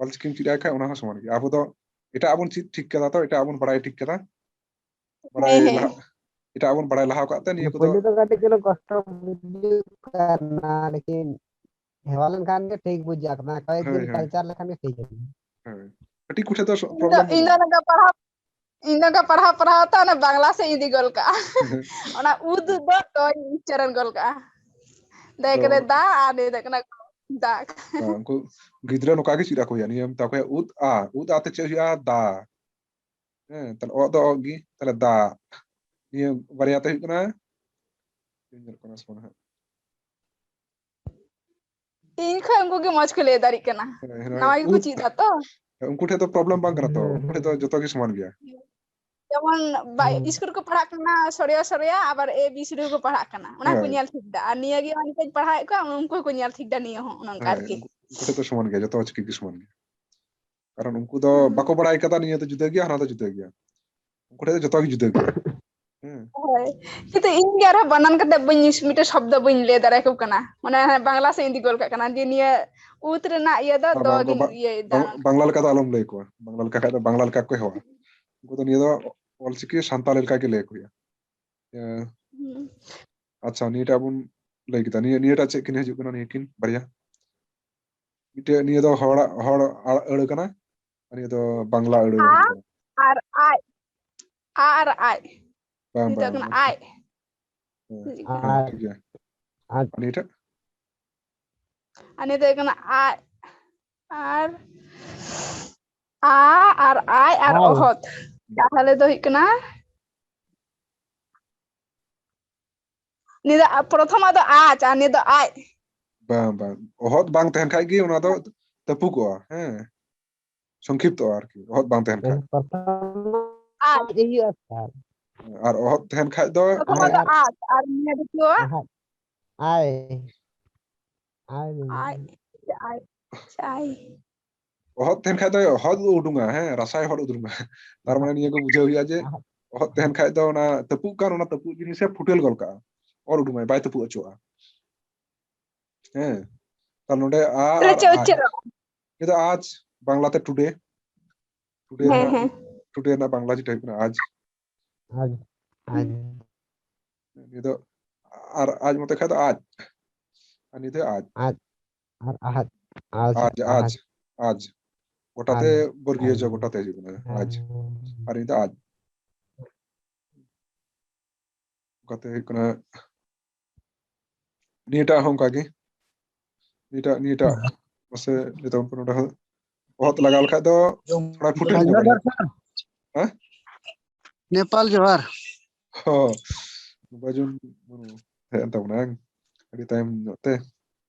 ᱚᱞᱪᱤᱠᱤᱢ ᱪᱮᱫ ᱟᱭ ᱠᱷᱟᱡ ᱚᱱᱟ ᱦᱚᱸ ᱥᱚᱢᱟᱱ ᱜᱮᱭᱟ᱾ ᱟᱵᱚ ᱫᱚ ᱮᱴᱟᱜ ᱵᱚᱱ ᱪᱮᱫ ᱴᱷᱤᱠ ᱠᱟᱫᱟ, ᱛᱚ ᱮᱴᱟᱜ ᱵᱚᱱ ᱵᱟᱲᱟᱭ ᱴᱷᱤᱠ ᱠᱟᱫᱟ, ᱵᱟᱲᱟᱭ ᱦᱮᱸ, ᱦᱮᱸ᱾ ᱞᱟᱦᱟ ᱮᱴᱟᱜ ᱵᱚᱱ ᱵᱟᱲᱟᱭ ᱞᱟᱦᱟ ᱠᱟᱜ ᱛᱮ ᱱᱤᱭᱟᱹ ᱠᱚᱫᱚ ᱯᱳᱭᱞᱳ ᱫᱚ ᱠᱟᱹᱴᱤᱡ ᱪᱩᱞᱩᱝ ᱠᱚᱥᱴᱚ ᱵᱩᱡᱩᱜ ᱠᱟᱱᱟ, ᱞᱮᱠᱤᱱ ᱦᱮᱣᱟ ᱞᱮᱱᱠᱷᱟᱱ ᱜᱮ ᱴᱷᱤᱠ ᱵᱩᱡᱷᱟᱹᱜ ᱠᱟᱱᱟ, ᱠᱚᱭᱮᱠ ᱦᱳᱭ, ᱫᱤᱱ ᱦᱳᱭ᱾ ᱠᱟᱞᱪᱟᱨ ᱞᱮᱠᱷᱟᱱ ᱜᱮ ᱴᱷᱤᱠ ᱵᱩᱡᱷᱟᱹᱜᱼᱟ᱾ ᱦᱳᱭ᱾ ᱠᱟᱹᱴᱤᱡ ᱠᱚ ᱴᱷᱮᱡ ᱫᱚ ᱤᱧ ᱫᱚ problem ᱤᱧ ᱫᱚ ᱱᱚᱝᱠᱟ ᱯᱟᱲᱦᱟᱣ ᱤᱧ ᱫᱚ ᱱᱚᱝᱠᱟ ᱯᱟᱲᱦᱟᱣ ᱯᱟᱲᱦᱟᱣ ᱛᱮ ᱚᱱᱟ ᱵᱟᱝᱞᱟ ᱥᱮᱫ ᱤᱧ ᱤᱫᱤ ᱜᱚᱫ ᱠᱟᱜᱼᱟ᱾ ᱚᱱᱟ ᱩᱫ ᱫᱚ ᱛᱚᱧ ᱩᱪᱪᱟᱨᱚᱱ ᱜᱚᱫ ᱠᱟᱜᱼᱟ᱾ ᱫᱟᱭᱟ ᱟᱫᱚ ᱠᱟᱛᱮ ᱫᱟ ᱟᱨ ᱱᱤᱭᱟᱹ ᱫᱚ ᱠᱟᱱᱟ ᱫᱟᱜ᱾ ᱦᱮᱸ, ᱩᱱᱠᱩ ᱜᱤᱫᱽᱨᱟᱹ ᱱᱚᱝᱠᱟ ᱜᱮ ᱪᱮᱫ ᱟᱠᱚ ᱦᱩᱭᱩᱜᱼᱟ᱾ ᱱᱤᱭᱟᱹ ᱢᱮᱛᱟ ᱠᱚ ᱦᱩᱭᱩᱜᱼᱟ ᱩᱫ ᱟ, ᱩᱫ ᱟ ᱛᱮ ᱪᱮᱫ ᱦᱩᱭᱩᱜᱼᱟ? ᱫᱟ᱾ ᱦᱮᱸ, ᱛᱟᱦᱞᱮ ᱚᱜ ᱫᱚ ᱚᱜ ᱜᱮ, ᱛᱟᱦᱞᱮ ᱫᱟᱜ᱾ ᱱᱤᱭᱟᱹ ᱵᱟᱨᱭᱟ ᱛᱮ ᱦᱩᱭᱩᱜ ᱠᱟᱱᱟ, ᱧᱮᱞᱚᱜ ᱠᱟᱱᱟ ᱥᱮ ᱵᱟᱝ ᱦᱟᱸᱜ? ᱤᱧ ᱠᱷᱚᱡ ᱩᱱᱠᱩ ᱜᱮ ᱢᱚᱡᱽ ᱠᱚ ᱞᱟᱹᱭ ᱫᱟᱲᱮᱭᱟᱜ ᱠᱟᱱᱟ᱾ ᱦᱮᱸ, ᱦᱮᱸ, ᱱᱟᱣᱟ ᱜᱮᱠᱚ ᱩᱫ᱾ ᱪᱮᱫ ᱫᱟ ᱛᱚ᱾ ᱦᱮᱸ, ᱩᱱᱠᱩ ᱴᱷᱮᱡ ᱫᱚ problem ᱵᱟᱝ ᱠᱟᱱᱟ ᱛᱚ, ᱩᱱᱠᱩ ᱴᱷᱮᱡ ᱫᱚ ᱡᱚᱛᱚ ᱜᱮ ᱥᱚᱢᱟᱱ ᱜᱮᱭᱟ᱾ ᱡᱮᱢᱚᱱ ᱵᱟ-, ᱦᱩᱸ᱾ ᱤᱥᱠᱩᱞ ᱨᱮᱠᱚ ᱯᱟᱲᱦᱟᱜ ᱠᱟᱱᱟ ᱥᱚᱨᱭᱟ ᱥᱚᱨᱭᱟ, ᱟᱵᱟᱨ A B C D ᱠᱚ ᱯᱟᱲᱦᱟᱜ ᱠᱟᱱᱟ, ᱚᱱᱟ ᱦᱚᱸᱠᱚ ᱦᱮᱸ᱾ ᱧᱮᱞ ᱴᱷᱤᱠ ᱫᱟ᱾ ᱟᱨ ᱱᱤᱭᱟᱹ ᱜᱮ ᱚᱱᱠᱟᱧ ᱯᱟᱲᱦᱟᱣᱮᱫ ᱠᱚᱣᱟ, ᱩᱱᱠᱩ ᱦᱚᱸᱠᱚ ᱧᱮᱞ ᱴᱷᱤᱠ ᱫᱟ ᱱᱤᱭᱟᱹ ᱦᱚᱸ, ᱚᱱᱮ ᱚᱱᱠᱟ ᱦᱮᱸ, ᱟᱨᱠᱤ᱾ ᱩᱱᱠᱩ, ᱩᱱᱠᱩ ᱴᱷᱮᱡ ᱫᱚ ᱥᱚᱢᱟᱱ ᱜᱮᱭᱟ, ᱡᱚᱛᱚ ᱪᱤᱠᱤ ᱜᱮ ᱥᱚᱢᱟᱱ ᱜᱮᱭᱟ᱾ ᱠᱟᱨᱚᱱ ᱩᱱᱠᱩ ᱫᱚ ᱦᱩᱸ᱾ ᱵᱟᱠᱚ ᱵᱟᱲᱟᱭ ᱠᱟᱫᱟ ᱱᱤᱭᱟᱹ ᱫᱚ ᱡᱩᱫᱟᱹ ᱜᱮᱭᱟ, ᱦᱟᱱᱟ ᱫᱚ ᱡᱩᱫᱟᱹ ᱜᱮᱭᱟ᱾ ᱩᱱᱠᱩ ᱴᱷᱮᱡ ᱫᱚ ᱡᱚᱛᱚ ᱜᱮ ᱡᱩᱫᱟᱹ ᱜᱮᱭᱟ᱾ ᱦᱮᱸ᱾ ᱦᱳᱭ᱾ ᱠᱤᱱᱛᱩ ᱤᱧ ᱜᱮ ᱟᱨᱦᱚᱸ ᱵᱟᱱᱟᱱ ᱠᱟᱛᱮ ᱵᱟᱹᱧ, ᱢᱤᱫᱴᱮᱡ ᱥᱚᱵᱫᱚ ᱵᱟᱹᱧ ᱞᱟᱹᱭ ᱫᱟᱲᱮᱭᱟᱠᱚ ᱠᱟᱱᱟ᱾ ᱢᱟᱱᱮ ᱵᱟᱝᱞᱟ ᱥᱮᱫ ᱤᱧ ᱤᱫᱤ ᱜᱚᱫ ᱠᱟᱜ ᱠᱟᱱᱟ ᱡᱮ ᱱᱤᱭᱟᱹ ᱩᱫ ᱨᱮᱱᱟᱜ ᱤᱭᱟᱹ ᱫᱚ ᱵᱟᱝ, ᱫᱚ ᱵᱟᱝ, ᱜᱤᱧ ᱵᱟᱝ, ᱤᱭᱟᱹᱭᱮᱫᱟ᱾ ᱵᱟᱝ, ᱵᱟᱝᱞᱟ ᱞᱮᱠᱟ ᱫᱚ ᱟᱞᱚᱢ ᱞᱟᱹᱭ ᱟᱠᱚᱣᱟ᱾ ᱵᱟᱝᱞᱟ ᱞᱮᱠᱟ ᱠᱷᱟᱡ ᱫᱚ, ᱵᱟᱝᱞᱟ ᱞᱮᱠᱟ ᱠᱚ ᱦᱮᱣᱟ᱾ ᱩᱱᱠᱩ ᱫᱚ ᱱᱤᱭᱟᱹ ᱫᱚ ᱚᱞᱪᱤᱠᱤ ᱥᱟᱱᱛᱟᱲᱤ ᱞᱮᱠᱟ ᱜᱮ ᱞᱟᱹᱭ ᱟᱠᱚ ᱦᱩᱭᱩᱜᱼᱟ᱾ ᱮ, ᱦᱩᱸ᱾ ᱟᱪᱪᱷᱟ, ᱱᱤᱭᱟᱹᱴᱟᱜ ᱵᱚᱱ ᱞᱟᱹᱭ ᱠᱮᱫᱟ᱾ ᱱᱤᱭᱟᱹ, ᱱᱤᱭᱟᱹᱴᱟᱜ ᱪᱮᱫ ᱠᱤᱱ ᱦᱤᱡᱩᱜ ᱠᱟᱱᱟ? ᱱᱤᱭᱟᱹ ᱠᱤᱱ ᱵᱟᱨᱭᱟ᱾ ᱢᱤᱫᱴᱮᱡ ᱱᱤᱭᱟᱹ ᱫᱚ ᱦᱚᱲᱟᱜ, ᱦᱚᱲ ᱟ-, ᱟᱹᱲᱟᱹ ᱠᱟᱱᱟ, ᱟᱨ ᱱᱤᱭᱟᱹ ᱫᱚ ᱵᱟᱝᱞᱟ ᱟᱹᱲᱟᱹ ᱟ ᱠᱟᱱᱟ᱾ ᱟᱨ ᱟᱡ, ᱟ ᱟᱨ ᱟᱡ᱾ ᱵᱟᱝ, ᱱᱤᱛᱚᱜ ᱵᱟᱝ, ᱠᱟᱱᱟ ᱵᱟᱝ᱾ ᱟᱡ᱾ ᱦᱮᱸ, ᱦᱤᱡᱩᱜ ᱦᱮᱸ, ᱠᱟᱱᱟ᱾ ᱟᱨ ᱴᱷᱤᱠ ᱜᱮᱭᱟ᱾ ᱟᱨ ᱟᱨ ᱱᱤᱭᱟᱹᱴᱟᱜ? ᱟᱨ ᱱᱤᱭᱟᱹ ᱫᱚ ᱦᱩᱭᱩᱜ ᱠᱟᱱᱟ ᱟᱡ ᱟᱨ ᱟ ᱟᱨ ᱟᱭ ᱟᱨ ᱟᱭ᱾ ᱚᱦᱚᱫ᱾ ᱛᱟᱦᱚᱞᱮ ᱫᱚ ᱦᱩᱭᱩᱜ ᱠᱟᱱᱟ ᱱᱤᱭᱟᱹ ᱫᱚ ᱟ-, ᱯᱨᱚᱛᱷᱚᱢᱟᱜ ᱫᱚ ᱟᱪ ᱟᱨ ᱱᱤᱭᱟᱹ ᱫᱚ ᱟᱡ᱾ ᱵᱟᱝ, ᱵᱟᱝ᱾ ᱚᱦᱚᱫ ᱵᱟᱝ ᱛᱟᱦᱮᱱ ᱠᱷᱟᱡ ᱜᱮ ᱚᱱᱟ ᱫᱚ ᱛᱟᱹᱯᱩᱠᱚᱜᱼᱟ, ᱦᱮᱸ᱾ ᱥᱚᱝᱠᱷᱤᱯᱛᱚᱜᱼᱟ ᱟᱨᱠᱤ, ᱚᱦᱚᱫ ᱵᱟᱝ ᱛᱟᱦᱮᱱ ᱠᱷᱟᱡ᱾ ᱯᱨᱚᱛᱷᱚᱢ ᱟᱡ᱾ ᱤᱭᱟᱹ ᱟᱨ ᱟᱨ ᱚᱦᱚᱫ ᱛᱟᱦᱮᱱ ᱠᱷᱟᱡ ᱫᱚ ᱯᱨᱚᱛᱷᱚᱢᱟᱜ ᱫᱚ ᱟᱪ ᱟᱨ ᱱᱤᱭᱟᱹ ᱫᱚ ᱪᱮᱫ? ᱟᱦᱟᱫ᱾ ᱟᱭ᱾ ᱟᱭ ᱢᱮᱱᱟᱜᱼᱟ᱾ ᱟᱭ ᱟᱭ ᱟᱭ ᱚᱦᱚᱫ ᱛᱟᱦᱮᱱ ᱠᱷᱟᱡ ᱫᱚ ᱚᱦᱚᱫ ᱩᱰᱩᱝᱟ, ᱦᱮᱸ, ᱨᱟᱥᱟᱭ ᱚᱦᱚᱫ ᱩᱰᱩᱝᱟ᱾ ᱛᱟᱨ ᱢᱟᱱᱮ ᱱᱤᱭᱟᱹ ᱠᱚ ᱵᱩᱡᱷᱟᱹᱣ ᱦᱩᱭᱩᱜᱼᱟ ᱡᱮ ᱚᱦᱚᱫ ᱛᱟᱦᱮᱱ ᱠᱷᱟᱡ ᱫᱚ ᱚᱱᱟ ᱛᱟᱹᱯᱩᱜ ᱠᱟᱱ, ᱚᱱᱟ ᱛᱟᱹᱯᱩᱜ ᱡᱤᱱᱤᱥ ᱮ ᱯᱷᱩᱴᱮᱞ ᱜᱚᱫ ᱠᱟᱜᱼᱟ, ᱚᱨ ᱩᱰᱩᱝᱟᱭ, ᱵᱟᱭ ᱛᱟᱹᱯᱩᱜ ᱦᱚᱪᱚᱣᱟᱜᱼᱟ᱾ ᱦᱮᱸ, ᱛᱟᱦᱞᱮ ᱱᱚᱰᱮ ᱟ ᱛᱟᱦᱞᱮ ᱟᱨ ᱪᱮᱫ ᱟᱡ, ᱩᱪᱟᱹᱨᱚᱜᱼᱟ? ᱱᱤᱭᱟᱹ ᱫᱚ ᱟᱡ, ᱵᱟᱝᱞᱟᱛᱮ ᱴᱩᱰᱮ, ᱴᱩᱰᱮ ᱦᱮᱸ ᱨᱮᱱᱟᱜ ᱦᱮᱸ ᱴᱩᱰᱮ ᱨᱮᱱᱟᱜ ᱵᱟᱝᱞᱟ ᱡᱮᱴᱟ ᱦᱩᱭᱩᱜ ᱠᱟᱱᱟ ᱟᱡ᱾ ᱟᱡ ᱟᱡ ᱱᱤᱭᱟᱹ ᱫᱚ ᱟᱨ ᱟᱡ ᱢᱚᱛᱚ ᱠᱷᱟᱡ ᱫᱚ ᱟᱡ, ᱟᱨ ᱱᱤᱭᱟᱹ ᱫᱚ ᱟᱡ, ᱟᱡ ᱟᱨ ᱟᱦᱟᱡ ᱟᱡ ᱟᱡ, ᱟᱡ, ᱟᱦᱟᱡ ᱟᱡ, ᱜᱚᱴᱟᱛᱮ ᱟᱡ ᱵᱚᱨᱜᱤᱭᱚ ᱟᱡ ᱡᱚ ᱜᱚᱴᱟᱛᱮ ᱦᱤᱡᱩᱜ ᱠᱟᱱᱟ ᱟᱡ, ᱦᱮᱸ᱾ ᱟᱨ ᱱᱤᱭᱟᱹ ᱫᱚ ᱟᱡ᱾ ᱚᱱᱠᱟᱛᱮ ᱦᱩᱭᱩᱜ ᱠᱟᱱᱟ ᱱᱤᱭᱟᱹᱴᱟᱜ ᱦᱚᱸ ᱚᱱᱠᱟᱜᱮ, ᱱᱤᱭᱟᱹᱴᱟᱜ ᱱᱤᱭᱟᱹᱴᱟᱜ ᱢᱟᱥᱮ ᱱᱤᱛᱚᱝ ᱱᱚᱰᱮ ᱦᱚᱸ ᱚᱦᱚᱫ ᱞᱟᱜᱟᱣ ᱞᱮᱠᱷᱟᱡ ᱫᱚ ᱛᱷᱚᱲᱟ ᱯᱷᱩᱴᱮᱞ ᱧᱚᱜ ᱡᱚᱦᱟᱨ ᱠᱟᱱᱟ᱾ ᱥᱟᱨ᱾ ᱦᱮᱸ? ᱱᱮᱯᱟᱞ ᱡᱚᱦᱟᱨ᱾ ᱦᱚᱸ, ᱵᱟᱡᱩᱱ ᱢᱩᱨᱢᱩ ᱦᱮᱡ ᱮᱱ ᱛᱟᱵᱚᱱᱟ ᱵᱟᱝ? ᱟᱹᱰᱤ ᱛᱟᱭᱚᱢ ᱧᱚᱜ ᱛᱮ᱾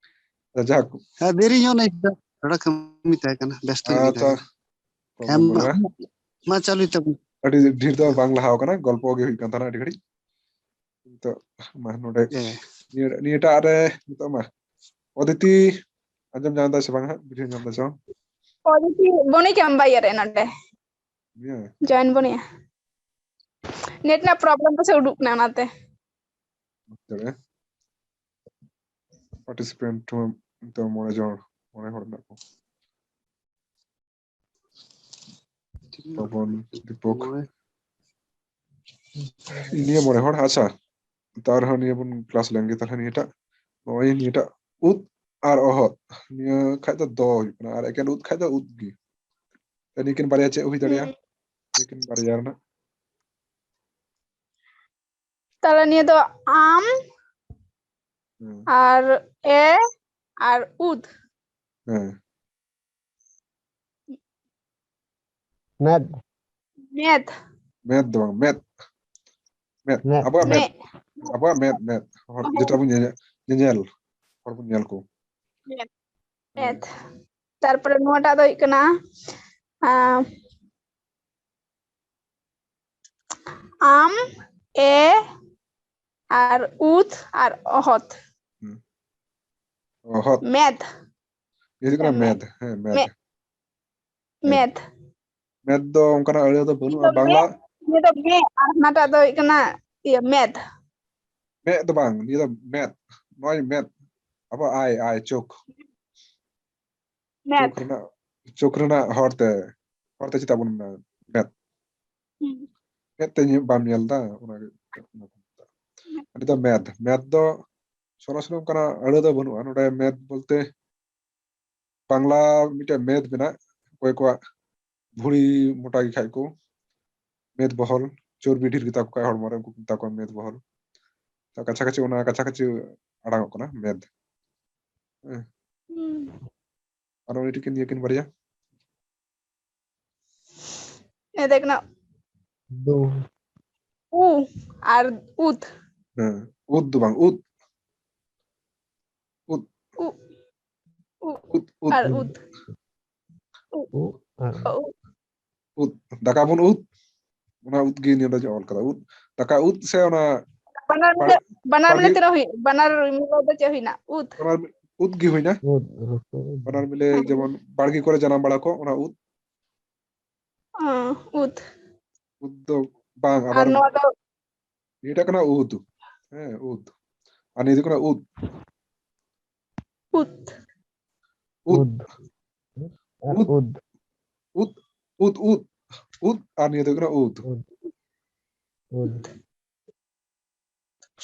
ᱟᱪᱪᱷᱟ, ᱡᱟᱠ, ᱦᱮᱸ, ᱫᱮᱨᱤ ᱧᱚᱜ ᱱᱟ ᱤᱧ ᱫᱚ᱾ ᱛᱷᱚᱲᱟ ᱠᱟᱹᱢᱤ ᱛᱟᱦᱮᱸ ᱠᱟᱱᱟ, ᱵᱮᱥᱛᱚ ᱜᱮ ᱟᱪᱪᱷᱟ, ᱛᱟᱦᱮᱸ ᱠᱟᱱᱟ᱾ ᱦᱮᱸ, problem ᱢᱟ, ᱵᱟᱹᱱᱩᱜᱼᱟ᱾ ᱢᱟ ᱪᱟᱹᱞᱩᱭ ᱛᱟᱵᱚᱱ᱾ ᱟᱹᱰᱤ ᱰᱷᱮᱨ ᱫᱚ ᱵᱟᱝ ᱞᱟᱦᱟᱣ ᱠᱟᱱᱟ, ᱜᱚᱞᱯᱚ ᱜᱮ ᱦᱩᱭᱩᱜ ᱠᱟᱱ ᱛᱟᱦᱮᱱᱟ ᱟᱹᱰᱤ ᱜᱷᱟᱹᱲᱤᱡ᱾ ᱱᱤᱛᱚᱜ ᱢᱟ ᱱᱚᱰᱮ ᱦᱮᱸ᱾ ᱱᱤᱭᱟᱹ, ᱱᱤᱭᱟᱹᱴᱟᱜ ᱨᱮ ᱱᱤᱛᱚᱜ ᱢᱟ ᱚᱫᱤᱛᱤ ᱟᱸᱡᱚᱢ ᱧᱟᱢ ᱫᱟᱭ ᱥᱮ ᱵᱟᱝ ᱦᱟᱸᱜ, ᱵᱩᱡᱷᱟᱹᱣ ᱧᱟᱢ ᱫᱟᱭ ᱥᱮ ᱵᱟᱝ? ᱚᱫᱤᱛᱤ ᱵᱚᱱᱤ ᱠᱮᱢ ᱵᱟᱭᱟᱨ ᱮ ᱱᱚᱰᱮ᱾ ᱱᱤᱭᱟᱹ ᱡᱚᱭᱮᱱ ᱵᱚᱱᱤᱭᱟ᱾ ᱱᱮᱴ ᱨᱮᱱᱟᱜ ᱯᱨᱚᱵᱞᱮᱢ ᱯᱟᱥᱮ ᱩᱰᱩᱠ ᱠᱟᱱᱟ ᱚᱱᱟᱛᱮ᱾ ᱦᱩᱭ ᱫᱟᱲᱮᱭᱟᱜᱼᱟ᱾ ᱯᱟᱨᱴᱤᱥᱤᱯᱮᱱᱴ ᱦᱚᱸ ᱱᱤᱛᱚᱜ ᱢᱚᱬᱮ ᱡᱚᱱ, ᱢᱚᱬᱮ ᱦᱚᱲ ᱢᱮᱱᱟᱜ ᱠᱚᱣᱟ᱾ ᱯᱚᱵᱚᱱ, ᱫᱤᱯᱚᱠ᱾ ᱱᱤᱭᱟᱹ ᱢᱚᱬᱮ ᱦᱚᱲ, ᱟᱪᱪᱷᱟ᱾ ᱛᱟᱣ ᱨᱮᱦᱚᱸ ᱱᱤᱭᱟᱹ ᱵᱚᱱ ᱠᱞᱟᱥ ᱞᱮᱱ ᱜᱮ ᱛᱟᱦᱞᱮ ᱱᱤᱭᱟᱹᱴᱟᱜ᱾ ᱱᱚᱜᱼᱚᱭ ᱱᱤᱭᱟᱹᱴᱟᱜ ᱩᱫ ᱟᱨ ᱚᱦᱚᱫ᱾ ᱱᱤᱭᱟᱹ ᱠᱷᱟᱡ ᱫᱚ ᱫᱚ ᱦᱩᱭᱩᱜ ᱠᱟᱱᱟ, ᱟᱨ ᱮᱠᱮᱱ ᱩᱫ ᱠᱷᱟᱡ ᱫᱚ ᱩᱫ ᱜᱮ᱾ ᱛᱚ ᱱᱤᱭᱟᱹᱠᱤᱱ ᱵᱟᱨᱭᱟ ᱪᱮᱫ ᱦᱩᱭ ᱫᱟᱲᱮᱭᱟᱜᱼᱟ? ᱦᱩᱸ᱾ ᱱᱤᱭᱟᱹᱠᱤᱱ ᱵᱟᱨᱭᱟ ᱨᱮᱱᱟᱜ᱾ ᱛᱟᱦᱞᱮ ᱱᱤᱭᱟᱹ ᱫᱚ ᱟᱢ ᱦᱩᱸ᱾ ᱟᱨ ᱮ ᱟᱨ ᱩᱫ᱾ ᱦᱮᱸ᱾ ᱢᱮᱫ᱾ ᱢᱮᱫ᱾ ᱢᱮᱫ ᱫᱚ ᱵᱟᱝ, ᱢᱮᱫ᱾ ᱢᱮᱫ᱾ ᱢᱮᱫ᱾ ᱟᱵᱚᱣᱟᱜ ᱢᱮᱫ᱾ ᱢᱮᱫ᱾ ᱟᱵᱚᱣᱟᱜ ᱢᱮᱫ, ᱢᱮᱫ᱾ ᱦᱚᱲ ᱡᱮᱴᱟ ᱵᱚᱱ ᱧᱮᱧᱮᱞ, ᱧᱮᱧᱮᱞ᱾ ᱦᱚᱲ ᱵᱚᱱ ᱧᱮᱞ ᱠᱚ᱾ ᱢᱮᱫ᱾ ᱢᱮᱫ᱾ ᱛᱟᱨᱯᱚᱨᱮ ᱱᱚᱣᱟᱴᱟᱜ ᱫᱚ ᱦᱩᱭᱩᱜ ᱠᱟᱱᱟ, ᱟᱸ, ᱟᱢ, ᱮ, ᱟᱨ ᱩᱫ, ᱟᱨ ᱚᱦᱚᱫ᱾ ᱦᱩᱸ᱾ ᱚᱦᱚᱛ᱾ ᱢᱮᱫ᱾ ᱱᱤᱭᱟᱹ ᱦᱩᱭᱩᱜ ᱠᱟᱱᱟ ᱢᱮᱫ᱾ ᱢᱮᱫ᱾ ᱦᱮᱸ, ᱢᱮᱫ᱾ ᱢᱮᱫ᱾ ᱢᱮᱫ ᱫᱚ ᱚᱱᱠᱟᱱᱟᱜ ᱟᱹᱲᱟᱹ ᱫᱚ ᱵᱟᱹᱱᱩᱜᱼᱟ᱾ ᱱᱤᱭᱟᱹ ᱫᱚ ᱵᱟᱝᱞᱟ ᱢᱮᱫ, ᱱᱤᱭᱟᱹ ᱫᱚ ᱢᱮᱫ, ᱟᱨ ᱦᱟᱱᱟᱴᱟᱜ ᱫᱚ ᱦᱩᱭᱩᱜ ᱠᱟᱱᱟ ᱤᱭᱟᱹ ᱢᱮᱫ᱾ ᱢᱮᱫ ᱫᱚ ᱵᱟᱝ, ᱱᱤᱭᱟᱹ ᱫᱚ ᱢᱮᱫ᱾ ᱱᱚᱜᱼᱚᱭ ᱢᱮᱫ᱾ ᱟᱵᱚ ᱟᱭ, ᱟᱭ, ᱪᱳᱠ᱾ ᱢᱮᱫ᱾ ᱪᱳᱠ ᱨᱮᱱᱟᱜ, ᱪᱳᱠ ᱨᱮᱱᱟᱜ ᱦᱚᱨᱛᱮ, ᱦᱚᱨᱛᱮ ᱪᱮᱫᱟᱜ ᱵᱚᱱ ᱢᱮᱱᱟ ᱢᱮᱫ? ᱦᱩᱸ᱾ ᱢᱮᱫ ᱛᱮ ᱧᱮ-, ᱵᱟᱢ ᱧᱮᱞ ᱮᱫᱟ, ᱚᱱᱟ ᱜᱮ ᱚᱱᱟ ᱠᱚ ᱢᱮᱛᱟᱜᱼᱟ᱾ ᱟᱹᱰᱤ ᱫᱚ ᱢᱮᱫ, ᱢᱮᱫ ᱫᱚ ᱥᱚᱨᱟᱥᱚᱨᱤ ᱚᱱᱠᱟᱱᱟᱜ ᱟᱹᱲᱟᱹ ᱫᱚ ᱵᱟᱹᱱᱩᱜᱼᱟ᱾ ᱱᱚᱰᱮ ᱢᱮᱫ ᱵᱚᱞᱛᱮ ᱵᱟᱝᱞᱟ ᱢᱤᱫᱴᱮᱱ ᱢᱮᱫ ᱢᱮᱱᱟᱜ, ᱚᱠᱚᱭ ᱠᱚᱣᱟᱜ ᱵᱷᱩᱲᱤ ᱢᱚᱴᱟ ᱜᱮ ᱠᱷᱟᱡ ᱠᱚ, ᱢᱮᱫ ᱵᱚᱦᱚᱞ, ᱪᱚᱨᱵᱤ ᱰᱷᱮᱨ ᱜᱮᱛᱟ ᱠᱚ ᱠᱷᱟᱡ ᱦᱚᱲᱢᱚ ᱨᱮ, ᱩᱱᱠᱩ ᱠᱚ ᱢᱮᱛᱟ ᱠᱚᱣᱟ ᱢᱮᱫ ᱵᱚᱦᱚᱞ᱾ ᱛᱚ ᱠᱟᱪᱷᱟ ᱠᱟᱪᱷᱤ, ᱚᱱᱟ ᱠᱟᱪᱷᱟ ᱠᱟᱪᱷᱤ ᱟᱲᱟᱝᱚᱜ ᱠᱟᱱᱟ ᱢᱮᱫ᱾ ᱦᱮᱸ᱾ ᱦᱩᱸ᱾ ᱟᱨ ᱩᱱᱤ ᱴᱷᱤᱠᱤᱱ ᱤᱭᱟᱹ ᱠᱤᱱ ᱵᱟᱨᱭᱟ᱾ ᱮ, ᱫᱮᱠᱷ ᱱᱟ᱾ ᱫᱩ᱾ ᱩ ᱟᱨ ᱩᱫ᱾ ᱦᱮᱸ, ᱩᱫ ᱫᱚ ᱵᱟᱝ, ᱩᱫ᱾ ᱩᱫ᱾ ᱩ, ᱩ ᱩᱫ, ᱩᱫ᱾ ᱟᱨ ᱩᱫ᱾ ᱩ ᱟᱨ ᱚ, ᱩ᱾ ᱩᱫ᱾ ᱫᱟᱠᱟ ᱵᱚᱱ ᱩᱫ᱾ ᱚᱱᱟ ᱩᱫ ᱜᱮ ᱱᱤᱭᱟᱹ ᱫᱚ ᱚᱞ ᱠᱟᱫᱟ᱾ ᱩᱫ᱾ ᱫᱟᱠᱟ ᱩᱫ ᱥᱮ ᱚᱱᱟ ᱵᱟᱱᱟᱨ ᱢᱤᱞᱟᱹ, ᱵᱟᱲ-, ᱵᱟᱱᱟᱨ ᱢᱤᱞᱟᱹ ᱵᱟᱲᱜᱮ ᱛᱤᱱᱟᱹᱜ ᱦᱩᱭᱩᱜ? ᱵᱟᱱᱟᱨ ᱢᱤᱞᱟᱹ ᱫᱚ ᱪᱮᱫ ᱦᱩᱭᱱᱟ? ᱩᱫ᱾ ᱵᱟᱱᱟᱨ ᱩᱫ ᱜᱮ ᱦᱩᱭᱱᱟ᱾ ᱩᱫ, ᱨᱩᱯᱟᱹ ᱩᱫ᱾ ᱵᱟᱱᱟᱨ ᱢᱤᱞᱮ ᱦᱮᱸ᱾ ᱡᱮᱢᱚᱱ ᱵᱟᱲᱜᱮ ᱠᱚᱨᱮ ᱡᱟᱱᱟᱢ ᱵᱟᱲᱟ ᱠᱚ, ᱚᱱᱟ ᱩᱫ᱾ ᱚ, ᱩᱫ᱾ ᱩᱫ ᱫᱚ ᱵᱟᱝ, ᱟᱨ ᱟᱵᱟᱨ ᱱᱚᱣᱟ ᱫᱚ ᱱᱤᱭᱟᱹᱴᱟᱜ ᱠᱟᱱᱟ ᱩᱫ᱾ ᱦᱮᱸ, ᱩᱫ᱾ ᱟᱨ ᱱᱤᱭᱟᱹ ᱫᱚ ᱠᱟᱱᱟ ᱩᱫ᱾ ᱩᱫ᱾ ᱩᱫ᱾ ᱩᱫ᱾ ᱟᱨ ᱩᱫ᱾ ᱩᱫ᱾ ᱩᱫ, ᱩᱫ, ᱩᱫ᱾ ᱩᱫ, ᱟᱨ ᱱᱤᱭᱟᱹ ᱫᱚ ᱠᱟᱱᱟ ᱩᱫ᱾ ᱩᱫ᱾ ᱩᱫ᱾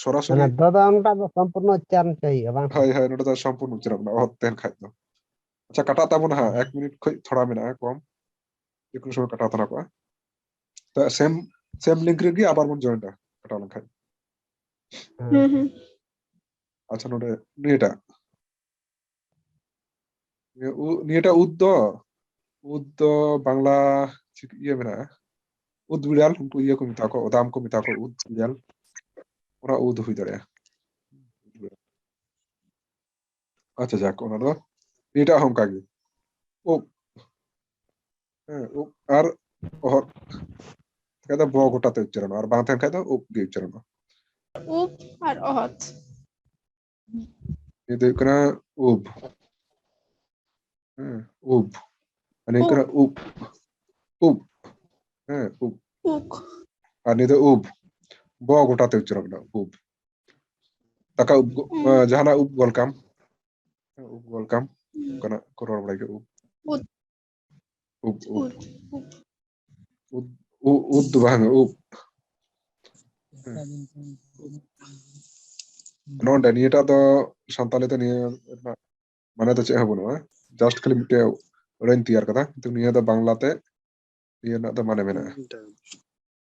ᱥᱚᱨᱟᱥᱚᱨᱤ᱾ ᱢᱟᱱᱮ ᱫᱚ ᱫᱚ ᱚᱱᱠᱟ ᱫᱚ ᱥᱚᱢᱯᱩᱨᱱᱚ ᱩᱪᱪᱟᱨᱚᱱ ᱪᱟᱹᱭ ᱦᱩᱭᱩᱜᱼᱟ, ᱵᱟᱝ? ᱦᱳᱭ, ᱦᱳᱭ, ᱱᱚᱰᱮ ᱫᱚ ᱥᱚᱢᱯᱩᱨᱱ ᱩᱪᱪᱟᱨᱚᱱ ᱠᱟᱱᱟ, ᱚᱦᱚᱛ ᱛᱟᱦᱮᱱ ᱠᱷᱟᱡ ᱫᱚ᱾ ᱟᱪᱪᱷᱟ, ᱠᱟᱴᱟᱜ ᱛᱟᱵᱚᱱᱟ ᱦᱟᱸᱜ, ᱮᱠ ᱢᱤᱱᱤᱴ ᱠᱷᱚᱡ ᱛᱷᱚᱲᱟ ᱢᱮᱱᱟᱜᱼᱟ ᱠᱚᱢ, ᱡᱮ ᱠᱳᱱᱳ ᱥᱚᱢᱚᱭ ᱠᱟᱴᱟᱣ ᱛᱟᱦᱮᱱᱟ ᱠᱚᱜᱼᱟ᱾ ᱛᱚ ᱥᱮᱢ, ᱥᱮᱢ ᱞᱤᱝᱠ ᱨᱮᱜᱮ ᱟᱵᱟᱨ ᱵᱚᱱ ᱡᱚᱭᱮᱱᱴᱟ, ᱠᱟᱴᱟᱣ ᱞᱮᱱᱠᱷᱟᱡ᱾ ᱦᱩᱸ, ᱦᱩᱸ᱾ ᱟᱪᱪᱷᱟ, ᱱᱚᱰᱮ ᱱᱤᱭᱟᱹᱴᱟᱜ᱾ ᱱᱤᱭᱟᱹ ᱩ-, ᱱᱤᱭᱟᱹᱴᱟᱜ ᱩᱫ ᱫᱚ, ᱩᱫ ᱫᱚ ᱵᱟᱝᱞᱟ ᱪᱤᱠ-, ᱤᱭᱟᱹ ᱢᱮᱱᱟᱜᱼᱟ, ᱩᱫ ᱵᱤᱲᱟᱞ, ᱩᱱᱠᱩ ᱤᱭᱟᱹ ᱠᱚ ᱢᱮᱛᱟ ᱠᱚᱣᱟ, ᱚᱫᱟᱢ ᱠᱚ ᱢᱮᱛᱟ ᱠᱚᱣᱟ, ᱩᱫ ᱵᱤᱲᱟᱞ, ᱚᱱᱟ ᱩᱫ ᱦᱩᱭ ᱫᱟᱲᱮᱭᱟᱜᱼᱟ᱾ ᱟᱪᱪᱷᱟ, ᱡᱟᱠ, ᱚᱱᱟ ᱫᱚ ᱱᱤᱭᱟᱹᱴᱟᱜ ᱦᱚᱸ ᱚᱱᱠᱟ ᱜᱮ, ᱩᱵ, ᱦᱮᱸ, ᱩᱵ ᱟᱨ ᱚᱦᱚᱫ ᱛᱟᱦᱮᱸ ᱠᱷᱟᱡ ᱫᱚ ᱵᱚ ᱜᱚᱴᱟ ᱛᱮ ᱩᱪᱪᱟᱨᱚᱱᱚᱜᱼᱟ, ᱟᱨ ᱵᱟᱝ ᱛᱟᱦᱮᱱ ᱠᱷᱟᱡ ᱫᱚ ᱩᱵ ᱜᱮ ᱩᱪᱪᱟᱨᱚᱱᱚᱜᱼᱟ᱾ ᱩᱵ ᱟᱨ ᱚᱦᱚᱫ᱾ ᱱᱤᱭᱟᱹ ᱫᱚ ᱦᱩᱭᱩᱜ ᱠᱟᱱᱟ ᱩᱵ᱾ ᱦᱮᱸ, ᱩᱵ᱾ ᱟᱨ ᱱᱤᱭᱟᱹ ᱦᱩᱭᱩᱜ ᱠᱟᱱᱟ ᱩᱵ᱾ ᱩᱵ᱾ ᱦᱮᱸ, ᱩᱵ᱾ ᱩᱠ᱾ ᱟᱨ ᱱᱤᱭᱟᱹ ᱫᱚ ᱩᱵ᱾ ᱵᱚ ᱜᱚᱴᱟ ᱛᱮ ᱩᱪᱪᱟᱨᱚᱱ ᱢᱮᱱᱟᱜᱼᱟ, ᱩᱵ᱾ ᱫᱟᱠᱟ ᱩᱵ ᱜᱚ-, ᱦᱩᱸ᱾ ᱟᱸ, ᱡᱟᱦᱟᱱᱟᱜ ᱩᱵ ᱜᱚᱞ ᱠᱟᱢ᱾ ᱩᱵ ᱜᱚᱞ ᱠᱟᱢ᱾ ᱦᱩᱸ᱾ ᱚᱱᱠᱟᱱᱟᱜ ᱠᱚ ᱨᱚᱲ ᱵᱟᱲᱟᱭ ᱜᱮᱭᱟ, ᱩᱵ᱾ ᱩᱫ᱾ ᱩᱵ, ᱩᱵ᱾ ᱩᱫ᱾ ᱩᱫ᱾ ᱩᱫ, ᱩ-, ᱩᱫ ᱫᱚ ᱵᱟᱝ, ᱩᱵ᱾ ᱦᱮᱸ᱾ ᱱᱚᱰᱮ ᱱᱤᱭᱟᱹᱴᱟᱜ ᱫᱚ ᱥᱟᱱᱛᱟᱞᱤ ᱛᱮ ᱱᱤᱭᱟᱹ ᱨᱮᱱᱟᱜ ᱢᱟᱱᱮ ᱫᱚ ᱪᱮᱫ ᱦᱚᱸ ᱵᱟᱹᱱᱩᱜᱼᱟ, just ᱠᱷᱟᱹᱞᱤ ᱢᱤᱫᱴᱮᱡ ᱟᱹᱲᱟᱹᱧ ᱛᱮᱭᱟᱨ ᱠᱟᱫᱟ, ᱠᱤᱱᱛᱩ ᱱᱤᱭᱟᱹ ᱫᱚ ᱵᱟᱝᱞᱟ ᱛᱮ ᱱᱤᱭᱟᱹ ᱨᱮᱱᱟᱜ ᱫᱚ ᱢᱟᱱᱮ ᱢᱮᱱᱟᱜᱼᱟ᱾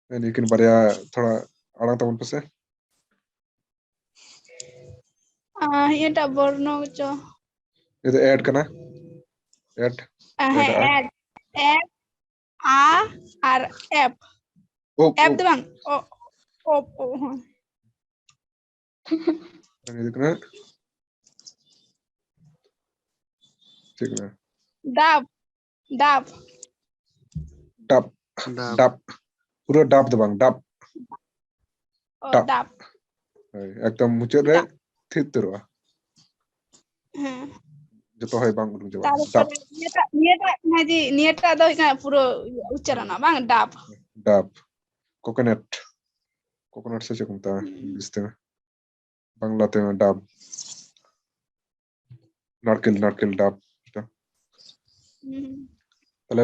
ᱦᱮᱸ, ᱱᱤᱭᱟᱹ ᱠᱤᱱ ᱵᱟᱨᱭᱟ ᱛᱷᱚᱲᱟ ᱟᱲᱟᱝ ᱛᱟᱵᱚᱱ ᱯᱮᱥᱮ᱾ ᱟᱸ, ᱤᱭᱟᱹᱴᱟᱜ ᱵᱚᱨᱱᱚ ᱪᱚ᱾ ᱱᱤᱭᱟᱹ ᱫᱚ add ᱠᱟᱱᱟ, add᱾ ᱟᱸ, ᱦᱮᱸ, Add-ᱟ᱾ add, add, a R app. ᱩᱵ, ᱮᱯ ᱩᱵ᱾ ᱫᱚ ᱵᱟᱝ, ᱚ, ᱚᱯ, ᱚ, ᱦᱚᱸ᱾ ᱱᱤᱭᱟᱹ ᱫᱚ ᱠᱟᱱᱟ, ᱪᱮᱫ ᱠᱟᱱᱟ? ᱰᱟᱵ, ᱰᱟᱵ᱾ ᱰᱟᱵ, ᱰᱟᱵ᱾ ᱰᱟᱵ᱾ ᱯᱩᱨᱟᱹ ᱰᱟᱵ ᱫᱚ ᱵᱟᱝ, ᱰᱟᱵ᱾ ᱚ, ᱰᱟᱵ᱾ ᱰᱟᱵ᱾ ᱦᱳᱭ, ᱮᱠᱫᱚᱢ ᱢᱩᱪᱟᱹᱫ ᱨᱮ ᱰᱟᱵ᱾ ᱛᱷᱤᱨ ᱩᱛᱟᱹᱨᱚᱜᱼᱟ᱾ ᱦᱮᱸ᱾ ᱡᱚᱛᱚ ᱦᱚᱭ ᱵᱟᱝ ᱩᱰᱩᱠ ᱪᱟᱵᱟᱜᱼᱟ᱾ ᱰᱟᱵ᱾ ᱛᱟᱨᱯᱚᱨᱮ ᱱᱤᱭᱟᱹᱴᱟᱜ, ᱱᱤᱭᱟᱹᱴᱟᱜ, ᱦᱮᱸ ᱡᱤ, ᱱᱤᱭᱟᱹᱴᱟᱜ ᱫᱚ ᱦᱩᱭᱩᱜ ᱠᱟᱱᱟ ᱯᱩᱨᱟᱹ ᱩᱪᱪᱟᱨᱚᱱᱟ, ᱵᱟᱝ? ᱰᱟᱵ᱾ ᱰᱟᱵ᱾ ᱠᱳᱠᱳᱱᱟᱴ᱾ ᱠᱳᱠᱳᱱᱟᱴ ᱥᱮ ᱪᱮᱫ ᱠᱚ ᱢᱮᱛᱟᱜᱼᱟ ᱦᱩᱸ᱾ ᱤᱝᱞᱤᱥ ᱛᱮ? ᱵᱟᱝᱞᱟ ᱛᱮ ᱰᱟᱵ᱾ ᱱᱟᱲᱠᱮᱞ, ᱱᱟᱲᱠᱮᱞ ᱰᱟᱵ᱾ ᱦᱩᱸ᱾ ᱛᱟᱦᱞᱮ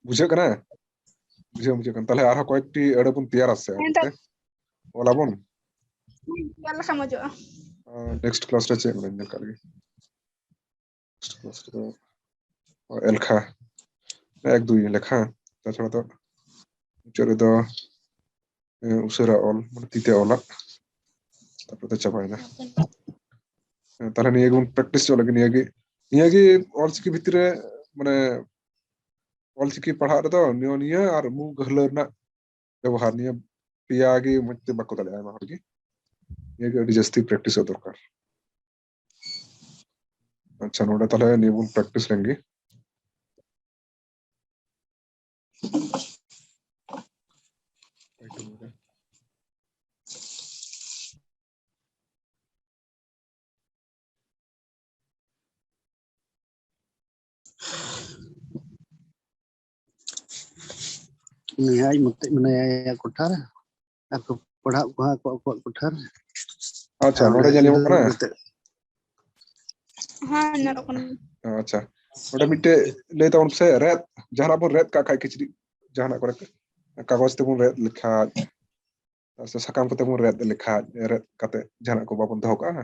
ᱵᱩᱡᱷᱟᱹᱜ ᱠᱟᱱᱟ? ᱵᱩᱡᱷᱟᱹᱣ, ᱵᱩᱡᱷᱟᱹᱜ ᱠᱟᱱᱟ᱾ ᱛᱟᱦᱞᱮ ᱟᱨᱦᱚᱸ ᱠᱚᱭᱮᱠᱴᱤ ᱟᱹᱲᱟᱹ ᱵᱚᱱ ᱛᱮᱭᱟᱨᱟ ᱥᱮ, ᱦᱮᱸ, ᱟᱨᱦᱚᱸ ᱠᱚᱭᱮᱠᱴᱤ ᱟᱹᱲᱟᱹ ᱵᱚᱱ ᱚᱞᱟᱵᱚᱱ᱾ ᱧᱮᱞ ᱞᱮᱠᱷᱟᱱ ᱢᱚᱡᱚᱜᱼᱟ᱾ ᱱᱮᱠᱥᱴ ᱠᱞᱟᱥ ᱨᱮ ᱪᱮᱫ ᱵᱚᱱ ᱧᱮᱞ ᱠᱟᱜ ᱞᱮᱜᱮ? ᱱᱮᱠᱥᱴ ᱠᱞᱟᱥ ᱨᱮᱫᱚ ᱮᱞᱠᱷᱟ᱾ ᱮᱠ ᱫᱩᱭ ᱞᱮᱠᱷᱟ᱾ ᱛᱟᱪᱷᱟᱲᱟ ᱫᱚ ᱢᱩᱪᱟᱹᱫ ᱨᱮᱫᱚ, ᱮ, ᱩᱥᱟᱹᱨᱟ ᱚᱞ, ᱢᱟᱱᱮ ᱛᱤ ᱛᱮ ᱚᱞᱟᱜ᱾ ᱛᱟᱨᱯᱚᱨᱮ ᱫᱚ ᱪᱟᱵᱟᱭᱮᱱᱟ᱾ ᱦᱮᱸ, ᱛᱟᱦᱞᱮ ᱱᱤᱭᱟᱹ ᱜᱮᱵᱚᱱ ᱯᱨᱮᱠᱴᱤᱥ ᱦᱚᱪᱚ ᱞᱟᱹᱜᱤᱫ, ᱱᱤᱭᱟᱹ ᱜᱮ, ᱱᱤᱭᱟᱹ ᱜᱮ ᱚᱞᱪᱤᱠᱤ ᱵᱷᱤᱛᱨᱤ ᱨᱮ, ᱢᱟᱱᱮ, ᱚᱞᱪᱤᱠᱤ ᱯᱟᱲᱦᱟᱜ ᱨᱮᱫᱚ ᱱᱤᱭᱟᱹ, ᱱᱤᱭᱟᱹ ᱟᱨ ᱢᱩ ᱜᱟᱹᱦᱞᱟᱹ ᱨᱮᱱᱟᱜ ᱵᱮᱵᱚᱦᱟᱨ, ᱱᱤᱭᱟᱹ ᱯᱮᱭᱟ ᱜᱮ ᱢᱚᱡᱽ ᱛᱮ ᱵᱟᱠᱚ ᱫᱟᱲᱮᱭᱟᱜᱼᱟ ᱟᱭᱢᱟ ᱦᱚᱲ ᱜᱮ᱾ ᱱᱤᱭᱟᱹ ᱜᱮ ᱟᱹᱰᱤ ᱡᱟᱹᱥᱛᱤ ᱯᱨᱮᱠᱴᱤᱥᱚᱜ ᱫᱚᱨᱠᱟᱨ᱾ ᱟᱪᱪᱷᱟ, ᱱᱚᱰᱮ ᱛᱟᱦᱞᱮ ᱱᱤᱭᱟᱹ ᱵᱚᱱ ᱯᱨᱮᱠᱴᱤᱥ ᱞᱮᱱ ᱜᱮ᱾ ᱩᱱᱤ ᱟᱡ ᱢᱚᱛᱚᱡ ᱢᱮᱱᱟᱭᱟ ᱟᱭᱟᱜ ᱠᱚᱴᱷᱟ ᱨᱮ, ᱟᱨ ᱠᱚ ᱯᱟᱲᱦᱟᱜ ᱠᱚ ᱦᱟᱸᱜ ᱟᱠᱚ ᱟᱠᱚᱣᱟᱜ ᱠᱚᱴᱷᱟ ᱨᱮ᱾ ᱟᱪᱪᱷᱟ, ᱟᱨ ᱱᱚᱰᱮ ᱧᱮᱞ ᱧᱟᱢᱚᱜ ᱠᱟᱱᱟ? ᱜᱤᱫᱽᱨᱟᱹ ᱛᱮ ᱦᱮᱸ, ᱧᱮᱞᱚᱜ ᱠᱟᱱᱟ᱾ ᱟᱪᱪᱷᱟ, ᱱᱚᱰᱮ ᱢᱤᱫᱴᱮᱡ ᱞᱟᱹᱭ ᱛᱟᱵᱚᱱ ᱯᱮᱥᱮ, ᱨᱮᱫ, ᱡᱟᱦᱟᱱᱟᱜ ᱵᱚᱱ ᱨᱮᱫ ᱠᱟᱜ ᱠᱷᱟᱡ, ᱠᱤᱪᱨᱤᱡ ᱡᱟᱦᱟᱱᱟᱜ ᱠᱚᱨᱮ, ᱠᱟᱜᱚᱡᱽ ᱛᱮᱵᱚᱱ ᱨᱮᱫ ᱞᱮᱠᱷᱟᱡ, ᱥᱮ ᱥᱟᱠᱟᱢ ᱠᱚᱛᱮ ᱵᱚᱱ ᱨᱮᱫ ᱞᱮᱠᱷᱟᱡ, ᱨᱮᱫ ᱠᱟᱛᱮ ᱡᱟᱦᱟᱱᱟᱜ ᱠᱚ ᱵᱟᱵᱚᱱ ᱫᱚᱦᱚ ᱠᱟᱜᱼᱟ,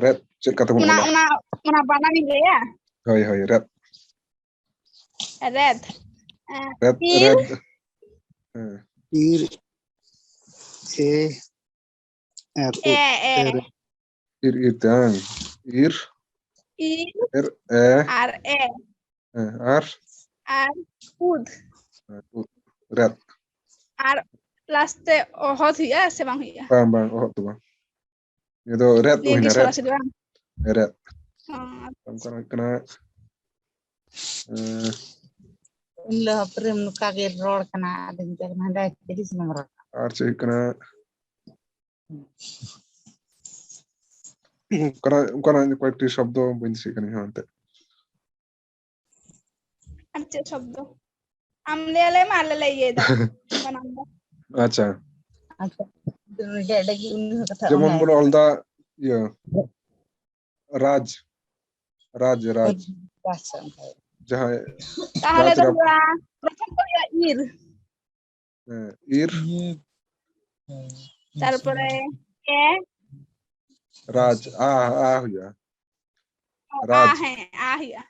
ᱨᱮᱫ ᱪᱮᱫ ᱠᱟᱛᱮ ᱵᱚᱱ ᱚᱱᱟ ᱚᱞᱟ? ᱚᱱᱟ ᱚᱱᱟ ᱵᱟᱱᱟᱢᱤᱧ ᱞᱟᱹᱭᱟ᱾ ᱦᱳᱭ, ᱦᱳᱭ, ᱨᱮᱫ᱾ ᱨᱮᱫ᱾ ᱮᱸ, ᱨᱮᱫ, ᱤᱨ᱾ ᱨᱮᱫ᱾ ᱦᱮᱸ᱾ ᱤᱨ, ᱮ, ᱟᱨ ᱩᱫ᱾ ᱮ, ᱮ᱾ ᱮ, ᱨᱮ᱾ ᱤᱨ, ᱤᱨ ᱛᱮ, ᱵᱟᱝ? ᱤᱨ, ᱤᱨ, ᱮᱨ, ᱮ, ᱟᱨ ᱮ, ᱦᱮᱸ, ᱟᱨ? ᱟᱨ ᱩᱫ᱾ ᱦᱮᱸ, ᱩᱫ, ᱨᱮᱫ᱾ ᱟᱨ ᱞᱟᱥᱴ ᱛᱮ ᱚᱦᱚᱫ ᱦᱩᱭᱩᱜᱼᱟ ᱥᱮ ᱵᱟᱝ ᱦᱩᱭᱩᱜᱼᱟ? ᱵᱟᱝ, ᱵᱟᱝ, ᱚᱦᱚᱫ ᱫᱚ ᱵᱟᱝ᱾ ᱱᱤᱭᱟᱹ ᱫᱚ ᱨᱮᱫ ᱱᱤᱭᱟᱹ ᱜᱮ ᱦᱩᱭᱱᱟ, ᱨᱮᱫ᱾ ᱥᱚᱨᱟᱥᱚᱨᱤ ᱵᱟᱝ? ᱨᱮᱫ᱾ ᱚ, ᱚᱱᱠᱟᱱᱟᱜ ᱦᱩᱭᱩᱜ ᱠᱟᱱᱟ, ᱮᱸ, ᱩᱱ ᱦᱤᱞᱳᱜ ᱦᱚᱸ ᱯᱨᱮᱢ ᱱᱚᱝᱠᱟ ᱜᱮ ᱨᱚᱲ ᱠᱟᱱᱟ, ᱟᱫᱚᱧ ᱢᱮᱛᱟᱭ ᱠᱟᱱᱟ, "ᱦᱟᱸᱰᱮ ᱛᱤᱨᱤᱥ ᱱᱚᱢᱵᱚᱨ ᱨᱚᱲ ᱠᱟᱱᱟ᱾" ᱟᱨ ᱪᱮᱫ ᱦᱩᱭᱩᱜ ᱠᱟᱱᱟ? ᱚᱱᱠᱟᱱᱟᱜ, ᱚᱱᱠᱟᱱᱟᱜ ᱠᱚᱭᱮᱠᱴᱤ ᱥᱚᱵᱫᱚ ᱵᱟᱹᱧ ᱫᱤᱥᱟᱹᱭᱮᱫ ᱠᱟᱱᱟ ᱤᱧ ᱦᱚᱸ ᱮᱱᱛᱮ᱾ ᱟᱨ ᱪᱮᱫ ᱥᱚᱵᱫᱚ? ᱟᱢ ᱞᱟᱹᱭ ᱟᱞᱮ ᱢᱮ, ᱟᱞᱮ ᱞᱮ ᱤᱭᱟᱹᱭᱮᱫᱟ ᱵᱟᱱᱟᱢ ᱫᱚ᱾ ᱟᱪᱪᱷᱟ, ᱟᱪᱪᱷᱟ, ᱱᱚᱰᱮ ᱟᱹᱰᱤ ᱜᱮ ᱩᱱᱤ ᱦᱚᱸ ᱠᱟᱛᱷᱟ ᱡᱮᱢᱚᱱ ᱚᱱᱟ ᱵᱚᱱ ᱚᱞ ᱫᱟ ᱤᱭᱟᱹ ᱨᱟᱡᱽ, ᱨᱟᱡᱽ, ᱨᱟᱡᱽ, ᱵᱟᱥ ᱚᱱᱠᱟ᱾ ᱡᱟᱦᱟᱸᱭ ᱛᱟᱦᱚᱞᱮ ᱨᱟᱡᱽ ᱫᱚ ᱨᱟᱵ- ᱦᱩᱭᱩᱜᱼᱟ, ᱯᱨᱚᱛᱷᱚᱢ ᱫᱚ ᱦᱩᱭᱩᱜᱼᱟ ᱤᱨ, ᱦᱮᱸ, ᱤᱨ, ᱛᱟᱨᱯᱚᱨᱮ ᱮ, ᱨᱟᱡᱽ, ᱟ, ᱟ ᱦᱩᱭᱩᱜᱼᱟ᱾ ᱚ, ᱟ, ᱨᱟᱡᱽ᱾ ᱦᱮᱸ, ᱟ ᱦᱩᱭᱩᱜᱼᱟ᱾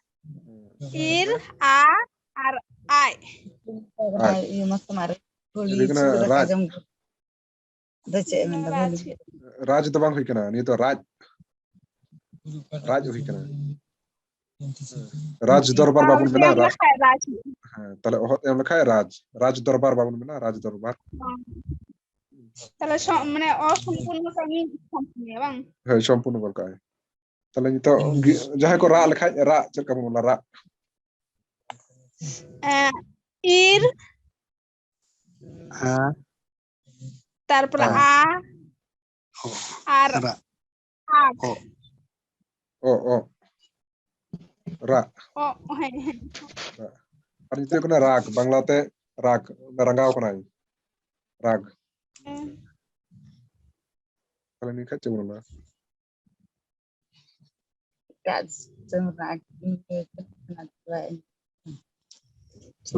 ᱦᱮᱸ᱾ ᱤᱨ, ᱟ, ᱟᱨ ᱟᱭ᱾ ᱟᱡ᱾ ᱤᱭᱟᱹ ᱢᱚᱥᱛᱚ ᱢᱟᱨᱮ ᱪᱮᱫ ᱠᱟᱱᱟ? ᱥᱩᱨ ᱨᱮ ᱨᱟᱡᱽ᱾ ᱟᱸᱡᱚᱢ ᱫᱚ ᱪᱮᱫ ᱮ ᱢᱮᱱᱫᱟ? ᱨᱟᱡᱽ᱾ ᱨᱟᱡᱽ ᱫᱚ ᱵᱟᱝ ᱦᱩᱭ ᱠᱟᱱᱟ, ᱱᱤᱭᱟᱹ ᱫᱚ ᱨᱟᱡᱽ, ᱨᱟᱡᱽ ᱦᱩᱭ ᱠᱟᱱᱟ᱾ ᱦᱮᱸ᱾ ᱨᱟᱡᱽ ᱫᱚᱨᱵᱟᱨ ᱟᱨ ᱵᱟᱵᱚᱱ ᱢᱮᱱᱟ, ᱮᱢ ᱨᱟᱡᱽ᱾ ᱞᱮᱠᱷᱟᱡ ᱨᱟᱡᱽ ᱦᱩᱭᱩᱜᱼᱟ᱾ ᱦᱮᱸ, ᱛᱟᱦᱞᱮ ᱚᱦᱚᱫ ᱮᱢ ᱞᱮᱠᱷᱟᱡ ᱨᱟᱡᱽ, ᱨᱟᱡᱽ ᱫᱚᱨᱵᱟᱨ ᱵᱟᱵᱚᱱ ᱢᱮᱱᱟ, ᱨᱟᱡᱽ ᱫᱚᱨᱵᱟᱨ᱾ ᱛᱟᱦᱞᱮ ᱥᱚ-, ᱢᱟᱱᱮ ᱚᱥᱚᱢᱯᱩᱨᱱᱚ ᱠᱟᱹᱢᱤ ᱥᱚᱢᱯᱩᱨᱱᱚ, ᱵᱟᱝ? ᱦᱳᱭ, ᱥᱚᱢᱯᱩᱨᱱᱚ ᱜᱚᱫ ᱠᱟᱜᱼᱟᱭ᱾ ᱛᱟᱦᱞᱮ ᱱᱤᱛᱚᱜ ᱜᱤ-, ᱡᱟᱦᱟᱸᱭ ᱠᱚ ᱨᱟᱜ ᱞᱮᱠᱷᱟᱡ, ᱨᱟᱜ ᱪᱮᱫ ᱞᱮᱠᱟ ᱵᱚᱱ ᱚᱞᱟ? ᱨᱟᱜ᱾ ᱮᱸ, ᱤᱨ, ᱟ, ᱛᱟᱨᱯᱚᱨᱮ ᱦᱮᱸ᱾ ᱟ, ᱚ, ᱟᱨ ᱨᱟᱜ, ᱟᱜ᱾ ᱚ, ᱚ, ᱚ᱾ ᱨᱟᱜ᱾ ᱚ, ᱦᱮᱸ, ᱦᱮᱸ᱾ ᱨᱟᱜ᱾ ᱟᱨ ᱱᱤᱛᱚᱜ ᱠᱟᱱᱟ ᱨᱟᱜᱽ, ᱵᱟᱝᱞᱟᱛᱮ ᱨᱟᱜᱽ, ᱨᱟᱸᱜᱟᱣ ᱠᱟᱱᱟᱭ᱾ ᱨᱟᱜᱽ᱾ ᱛᱟᱦᱞᱮ ᱱᱤᱭᱟᱹ ᱠᱷᱟᱡ ᱪᱮᱫ ᱵᱚᱱ ᱚᱞᱟ?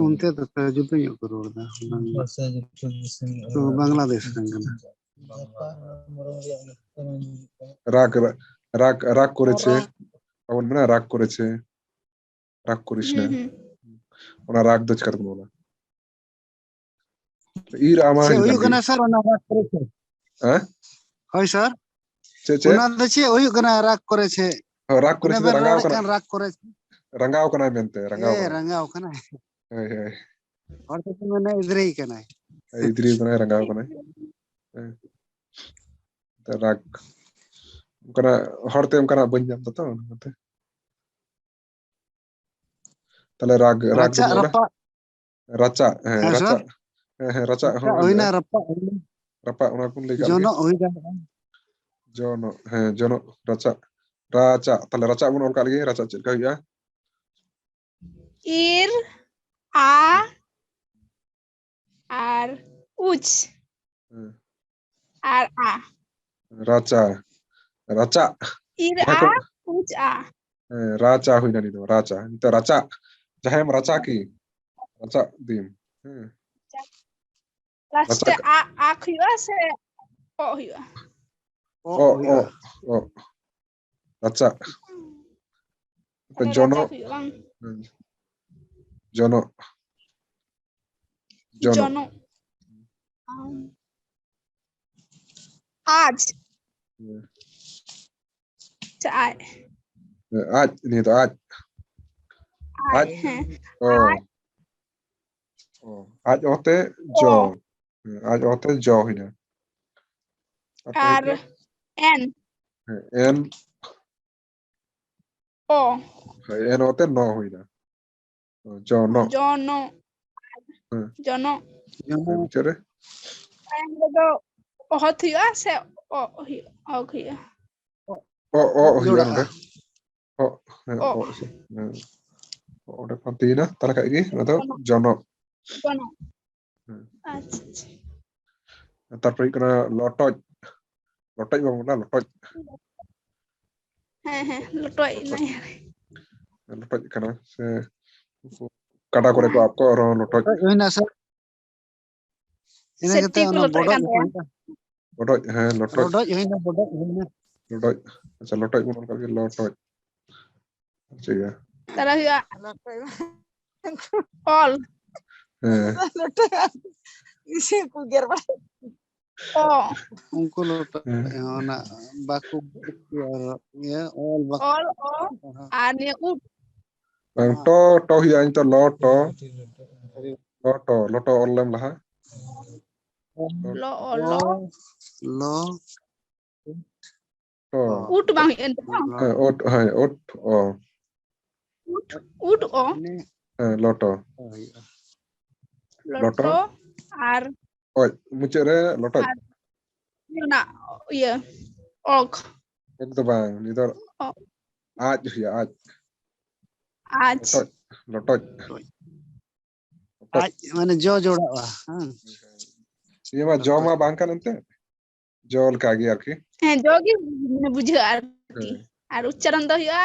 ᱚᱱᱛᱮ ᱫᱚ ᱛᱚ ᱡᱩᱫᱟᱹ ᱧᱚᱜ ᱠᱚ ᱨᱚᱲ ᱫᱟ᱾ ᱵᱟᱝ-, ᱛᱚ ᱵᱟᱝᱞᱟᱫᱮᱥ ᱨᱮᱱ ᱠᱟᱱᱟ᱾ ᱨᱟᱜᱽ, ᱨᱟᱜᱽ, ᱨᱟᱜᱽ ᱠᱚᱨᱮᱪᱷᱮ᱾ ᱵᱟᱵᱚᱱ ᱢᱮᱱᱟ ᱨᱟᱜᱽ ᱠᱚᱨᱮᱪᱷᱮ᱾ ᱨᱟᱜᱽ ᱠᱚᱨᱤᱥ ᱱᱟ᱾ ᱦᱩᱸ, ᱦᱩᱸ᱾ ᱚᱱᱟ ᱨᱟᱜᱽ ᱫᱚ ᱪᱤᱠᱟᱹ ᱛᱮᱵᱚᱱ ᱚᱞᱟ? ᱤᱨ ᱟᱢᱟ ᱪᱮᱫ ᱦᱤᱡᱩᱜ ᱦᱩᱭᱩᱜ ᱠᱟᱱ ᱠᱟᱱᱟ ᱜᱮ᱾ ᱥᱟᱨ, ᱚᱱᱟ ᱨᱟᱜᱽ ᱠᱚᱨᱮᱪᱷᱮ? ᱦᱮᱸ? ᱦᱳᱭ ᱥᱟᱨ᱾ ᱪᱮᱫ, ᱪᱮᱫ? ᱚᱱᱟ ᱫᱚ ᱪᱮᱫ ᱦᱩᱭᱩᱜ ᱠᱟᱱᱟ ᱨᱟᱜᱽ ᱠᱚᱨᱮᱪᱷᱮ? ᱦᱳᱭ, ᱨᱟᱜᱽ ᱠᱚᱨᱮᱪᱷᱮ ᱫᱚ ᱵᱮᱱ ᱨᱟᱸᱜᱟᱣ ᱨᱚᱲᱮᱫ ᱠᱟᱱᱟ᱾ ᱠᱟᱱ ᱨᱟᱜᱽ ᱠᱚᱨᱮᱪᱷᱮ᱾ ᱨᱟᱸᱜᱟᱣ ᱠᱟᱱᱟᱭ ᱢᱮᱱᱛᱮ, ᱨᱟᱸᱜᱟᱣ ᱮ, ᱠᱟᱱᱟᱭ᱾ ᱨᱟᱸᱜᱟᱣ ᱠᱟᱱᱟᱭ᱾ ᱦᱳᱭ, ᱦᱳᱭ᱾ ᱦᱚᱲ ᱫᱚᱠᱚ ᱢᱮᱱᱟ ᱮᱫᱽᱨᱮᱭ ᱠᱟᱱᱟᱭ᱾ ᱮᱫᱽᱨᱮᱭ ᱠᱟᱱᱟᱭ, ᱨᱟᱸᱜᱟᱣ ᱠᱟᱱᱟᱭ᱾ ᱦᱮᱸ᱾ ᱛᱚ ᱨᱟᱜᱽ᱾ ᱚᱱᱠᱟᱱᱟᱜ ᱦᱚᱲᱛᱮ ᱚᱱᱠᱟᱱᱟᱜ ᱵᱟᱹᱧ ᱧᱟᱢ ᱫᱟ ᱛᱚ, ᱚᱱᱟᱛᱮ᱾ ᱛᱟᱦᱞᱮ ᱨᱟᱜᱽ, ᱨᱟᱜᱽ ᱨᱟᱪᱟᱜ ᱫᱚ ᱚᱱᱟ? ᱨᱟᱯᱟᱜ᱾ ᱨᱟᱪᱟᱜ, ᱦᱮᱸ, ᱦᱮᱸ, ᱨᱟᱪᱟᱜ᱾ ᱥᱟᱨ᱾ ᱦᱮᱸ, ᱦᱮᱸ, ᱨᱟᱪᱟᱜ ᱦᱚᱸ ᱨᱟᱪᱟᱜ ᱦᱩᱭᱱᱟ᱾ ᱦᱩᱭᱱᱟ, ᱨᱟᱯᱟᱜ ᱦᱩᱭᱱᱟ᱾ ᱨᱟᱯᱟᱜ, ᱚᱱᱟ ᱠᱚᱢ ᱞᱟᱹᱭ ᱠᱟᱜ ᱞᱮᱜᱮ᱾ ᱡᱚᱱᱚᱜ ᱦᱩᱭ ᱫᱟᱲᱮᱭᱟᱜᱼᱟ᱾ ᱡᱚᱱᱚᱜ, ᱦᱮᱸ, ᱡᱚᱱᱚᱜ, ᱨᱟᱪᱟᱜ᱾ ᱨᱟᱪᱟᱜ, ᱛᱟᱦᱞᱮ ᱨᱟᱪᱟᱜ ᱵᱚᱱ ᱚᱞ ᱠᱟᱜ ᱞᱮᱜᱮ, ᱨᱟᱪᱟᱜ ᱪᱮᱫ ᱞᱮᱠᱟ ᱦᱩᱭᱩᱜᱼᱟ? ᱤᱨ, ᱟ, ᱟᱨ ᱩᱪ᱾ ᱦᱮᱸ᱾ ᱟᱨ ᱟ᱾ ᱨᱟᱪᱟ᱾ ᱨᱟᱪᱟᱜ᱾ ᱤᱨ ᱡᱟᱦᱟᱸ ᱟ, ᱠᱚ ᱩᱪ ᱟ᱾ ᱦᱮᱸ, ᱨᱟᱪᱟ ᱦᱩᱭᱱᱟ ᱱᱤᱛᱚᱜ, ᱨᱟᱪᱟ᱾ ᱱᱤᱛᱚᱜ ᱨᱟᱪᱟᱜ᱾ ᱡᱟᱦᱟᱸᱭᱮᱢ ᱨᱟᱪᱟ ᱠᱤ? ᱨᱟᱪᱟᱜ ᱫᱤᱱ᱾ ᱦᱮᱸ᱾ ᱞᱟᱥᱴᱮ ᱨᱟᱪᱟᱜ᱾ ᱟ, ᱟᱠ ᱦᱩᱭᱩᱜᱼᱟ ᱥᱮ ᱚᱜ ᱦᱩᱭᱩᱜᱼᱟ? ᱚᱜ, ᱚᱜ, ᱚᱜ᱾ ᱨᱟᱪᱟᱜ᱾ ᱛᱟᱦᱞᱮ ᱡᱚᱱᱚᱜ᱾ ᱨᱟᱪᱟᱜ ᱦᱩᱭᱩᱜᱼᱟ ᱵᱟᱝ? ᱦᱮᱸ᱾ ᱡᱚᱱᱚᱜ᱾ ᱡᱚᱱᱚᱜ᱾ ᱡᱚᱱᱚᱜ᱾ ᱟᱡ᱾ ᱦᱮᱸ᱾ ᱪᱮ ᱟᱡ᱾ ᱟᱡ, ᱱᱤᱭᱟᱹ ᱫᱚ ᱟᱡ᱾ ᱟᱡ, ᱟᱡ᱾ ᱦᱮᱸ᱾ ᱚ᱾ ᱟᱡ᱾ ᱚ᱾ ᱟᱡ ᱚᱛᱮ ᱡᱚ᱾ ᱚ᱾ ᱦᱮᱸ, ᱟᱡ ᱚᱛᱮ ᱡᱚ ᱦᱩᱭᱱᱟ᱾ ᱟᱯᱮ ᱟᱨ ᱦᱚᱭᱛᱳ ᱮᱱ᱾ ᱦᱮᱸ, ᱮᱱ᱾ ᱚ᱾ ᱦᱳᱭ, ᱮᱱ ᱚᱛᱮ ᱱᱚ ᱦᱩᱭᱱᱟ᱾ ᱡᱚᱱᱚᱜ᱾ ᱡᱚᱱᱚᱜ᱾ ᱦᱮᱸ᱾ ᱡᱚᱱᱚᱜ᱾ ᱦᱮᱸ, ᱢᱩᱪᱟᱹᱫ ᱨᱮ᱾ ᱮᱱ ᱨᱮᱫᱚ ᱚᱦᱚᱛ ᱦᱩᱭᱩᱜᱼᱟ ᱥᱮ ᱚᱜ ᱦᱩᱭᱩᱜᱼᱟ, ᱚᱜ ᱦᱩᱭᱩᱜᱼᱟ? ᱚ, ᱚ ᱦᱩᱭᱩᱜᱼᱟ ᱡᱚᱲᱟᱜᱼᱟ᱾ ᱱᱚᱰᱮ᱾ ᱚ, ᱦᱮᱸ, ᱚ᱾ ᱚ, ᱦᱮᱸ᱾ ᱚ, ᱚᱸᱰᱮ ᱯᱟᱱᱛᱮᱭᱮᱱᱟ, ᱛᱟᱦᱞᱮ ᱠᱷᱟᱡ ᱜᱮ ᱚᱱᱟ ᱫᱚ ᱡᱚᱱᱚᱜ᱾ ᱡᱚᱱᱚᱜ᱾ ᱦᱮᱸ᱾ ᱟᱪᱪᱷᱟ, ᱟᱪᱪᱷᱟ᱾ ᱛᱟᱨᱯᱚᱨᱮ ᱦᱩᱭᱩᱜ ᱠᱟᱱᱟ ᱞᱚᱴᱚᱡ᱾ ᱞᱚᱴᱚᱡ ᱵᱟᱝ ᱠᱟᱱᱟ, ᱞᱚᱴᱚᱡ᱾ ᱦᱮᱸ, ᱦᱮᱸ, ᱞᱚᱴᱚᱡ ᱞᱚᱴᱚᱡ᱾ ᱮᱱᱟᱭ᱾ ᱞᱚᱴᱚᱡ ᱠᱟᱱᱟ ᱥᱮ ᱠᱟᱰᱟ ᱠᱚᱨᱮ ᱠᱚ ᱟᱵ ᱠᱚ ᱟᱨᱦᱚᱸ ᱞᱚᱴᱚᱡ᱾ ᱞᱚᱴᱚᱡ ᱦᱩᱭᱱᱟ ᱥᱮ? ᱤᱱᱟᱹ ᱥᱮᱛᱤ ᱠᱟᱛᱮ ᱠᱚ ᱚᱱᱟ ᱞᱚᱴᱚᱡ ᱵᱚᱰᱚᱡ ᱠᱟᱱ ᱛᱟᱭᱟ᱾ ᱦᱩᱭᱱᱟ᱾ ᱵᱚᱰᱚᱡ, ᱦᱮᱸ, ᱞᱚᱴᱚᱡ᱾ ᱨᱚᱰᱚᱡ ᱦᱩᱭᱱᱟ, ᱵᱚᱰᱚᱡ ᱦᱩᱭᱱᱟ᱾ ᱨᱚᱰᱚᱡ᱾ ᱟᱪᱪᱷᱟ, ᱞᱚᱴᱚᱡ ᱵᱚᱱ ᱚᱞ ᱠᱟᱜ ᱜᱮ, ᱞᱚᱴᱚᱡ᱾ ᱪᱮᱫ ᱜᱮ? ᱛᱟᱦᱞᱮ ᱦᱩᱭᱩᱜᱼᱟ ᱞᱚᱴᱚᱡ᱾ ᱚᱞ᱾ ᱦᱮᱸ᱾ ᱞᱚᱴᱚᱡ᱾ ᱤᱥᱤᱱ ᱠᱚ ᱜᱮᱨ ᱵᱟᱲᱟᱭ᱾ ᱚ᱾ ᱩᱱᱠᱩ ᱞᱚᱴᱚᱡ ᱦᱮᱸ᱾ ᱚᱱᱟ ᱵᱟᱠᱚ ᱤᱭᱟᱹ, ᱚᱞ ᱵᱟᱠᱚ ᱚᱞ, ᱚ, ᱯᱟᱲᱦᱟᱣ᱾ ᱟᱨ ᱱᱤᱭᱟᱹ ᱩᱫ᱾ ᱵᱟᱝ, ᱴᱚ, ᱴᱚ ᱦᱩᱭᱩᱜᱼᱟ, ᱱᱤᱛᱚᱜ ᱞᱚ, ᱴᱚ᱾ ᱞᱚ, ᱴᱚ, ᱞᱚ, ᱴᱚ ᱚᱞ ᱞᱮᱢ ᱞᱟᱦᱟ᱾ ᱞᱚ, ᱚ, ᱞᱚ᱾ ᱞᱚ᱾ ᱴᱚ᱾ ᱚ᱾ ᱩᱴ ᱵᱟᱝ ᱦᱩᱭᱩᱜᱼᱟ ᱱᱤᱛᱚᱜ ᱫᱚ? ᱦᱮᱸ, ᱩᱴ, ᱦᱮᱸ, ᱩᱴ, ᱚ᱾ ᱩᱴ, ᱩᱴ, ᱚ᱾ ᱢᱟᱱᱮ ᱦᱮᱸ, ᱞᱚ, ᱴᱚ᱾ ᱚ ᱦᱩᱭᱩᱜᱼᱟ᱾ ᱞᱚ, ᱞᱚ, ᱴᱚ᱾ ᱴᱚ ᱟᱨ ᱚᱡ, ᱢᱩᱪᱟᱹᱫ ᱨᱮ ᱞᱚᱴᱚᱡ᱾ ᱟᱨ ᱚᱱᱟ ᱤᱭᱟᱹ, ᱚᱠ᱾ ᱚᱠ ᱫᱚ ᱵᱟᱝ, ᱱᱤᱭᱟᱹ ᱫᱚ ᱚ᱾ ᱟᱡ ᱦᱩᱭᱩᱜᱼᱟ, ᱟᱡ᱾ ᱟᱡ᱾ ᱞᱚᱴᱚᱡ, ᱞᱚᱴᱚᱡ᱾ ᱞᱚᱴᱚᱡ᱾ ᱟᱡ ᱢᱟᱱᱮ ᱡᱚ ᱡᱚᱲᱟᱜᱼᱟ, ᱦᱮᱸ᱾ ᱤᱭᱟᱹ ᱢᱟ ᱡᱚ ᱢᱟ ᱞᱚᱴᱚᱡ᱾ ᱵᱟᱝ ᱠᱟᱱ ᱮᱱᱛᱮ, ᱡᱚ ᱞᱮᱠᱟ ᱜᱮ ᱟᱨᱠᱤ᱾ ᱦᱮᱸ, ᱡᱚ ᱜᱮ ᱢᱟᱱᱮ ᱵᱩᱡᱷᱟᱹᱜᱼᱟ ᱟᱨᱠᱤ᱾ ᱦᱮᱸ᱾ ᱟᱨ ᱩᱪᱪᱟᱨᱚᱱ ᱫᱚ ᱦᱩᱭᱩᱜᱼᱟ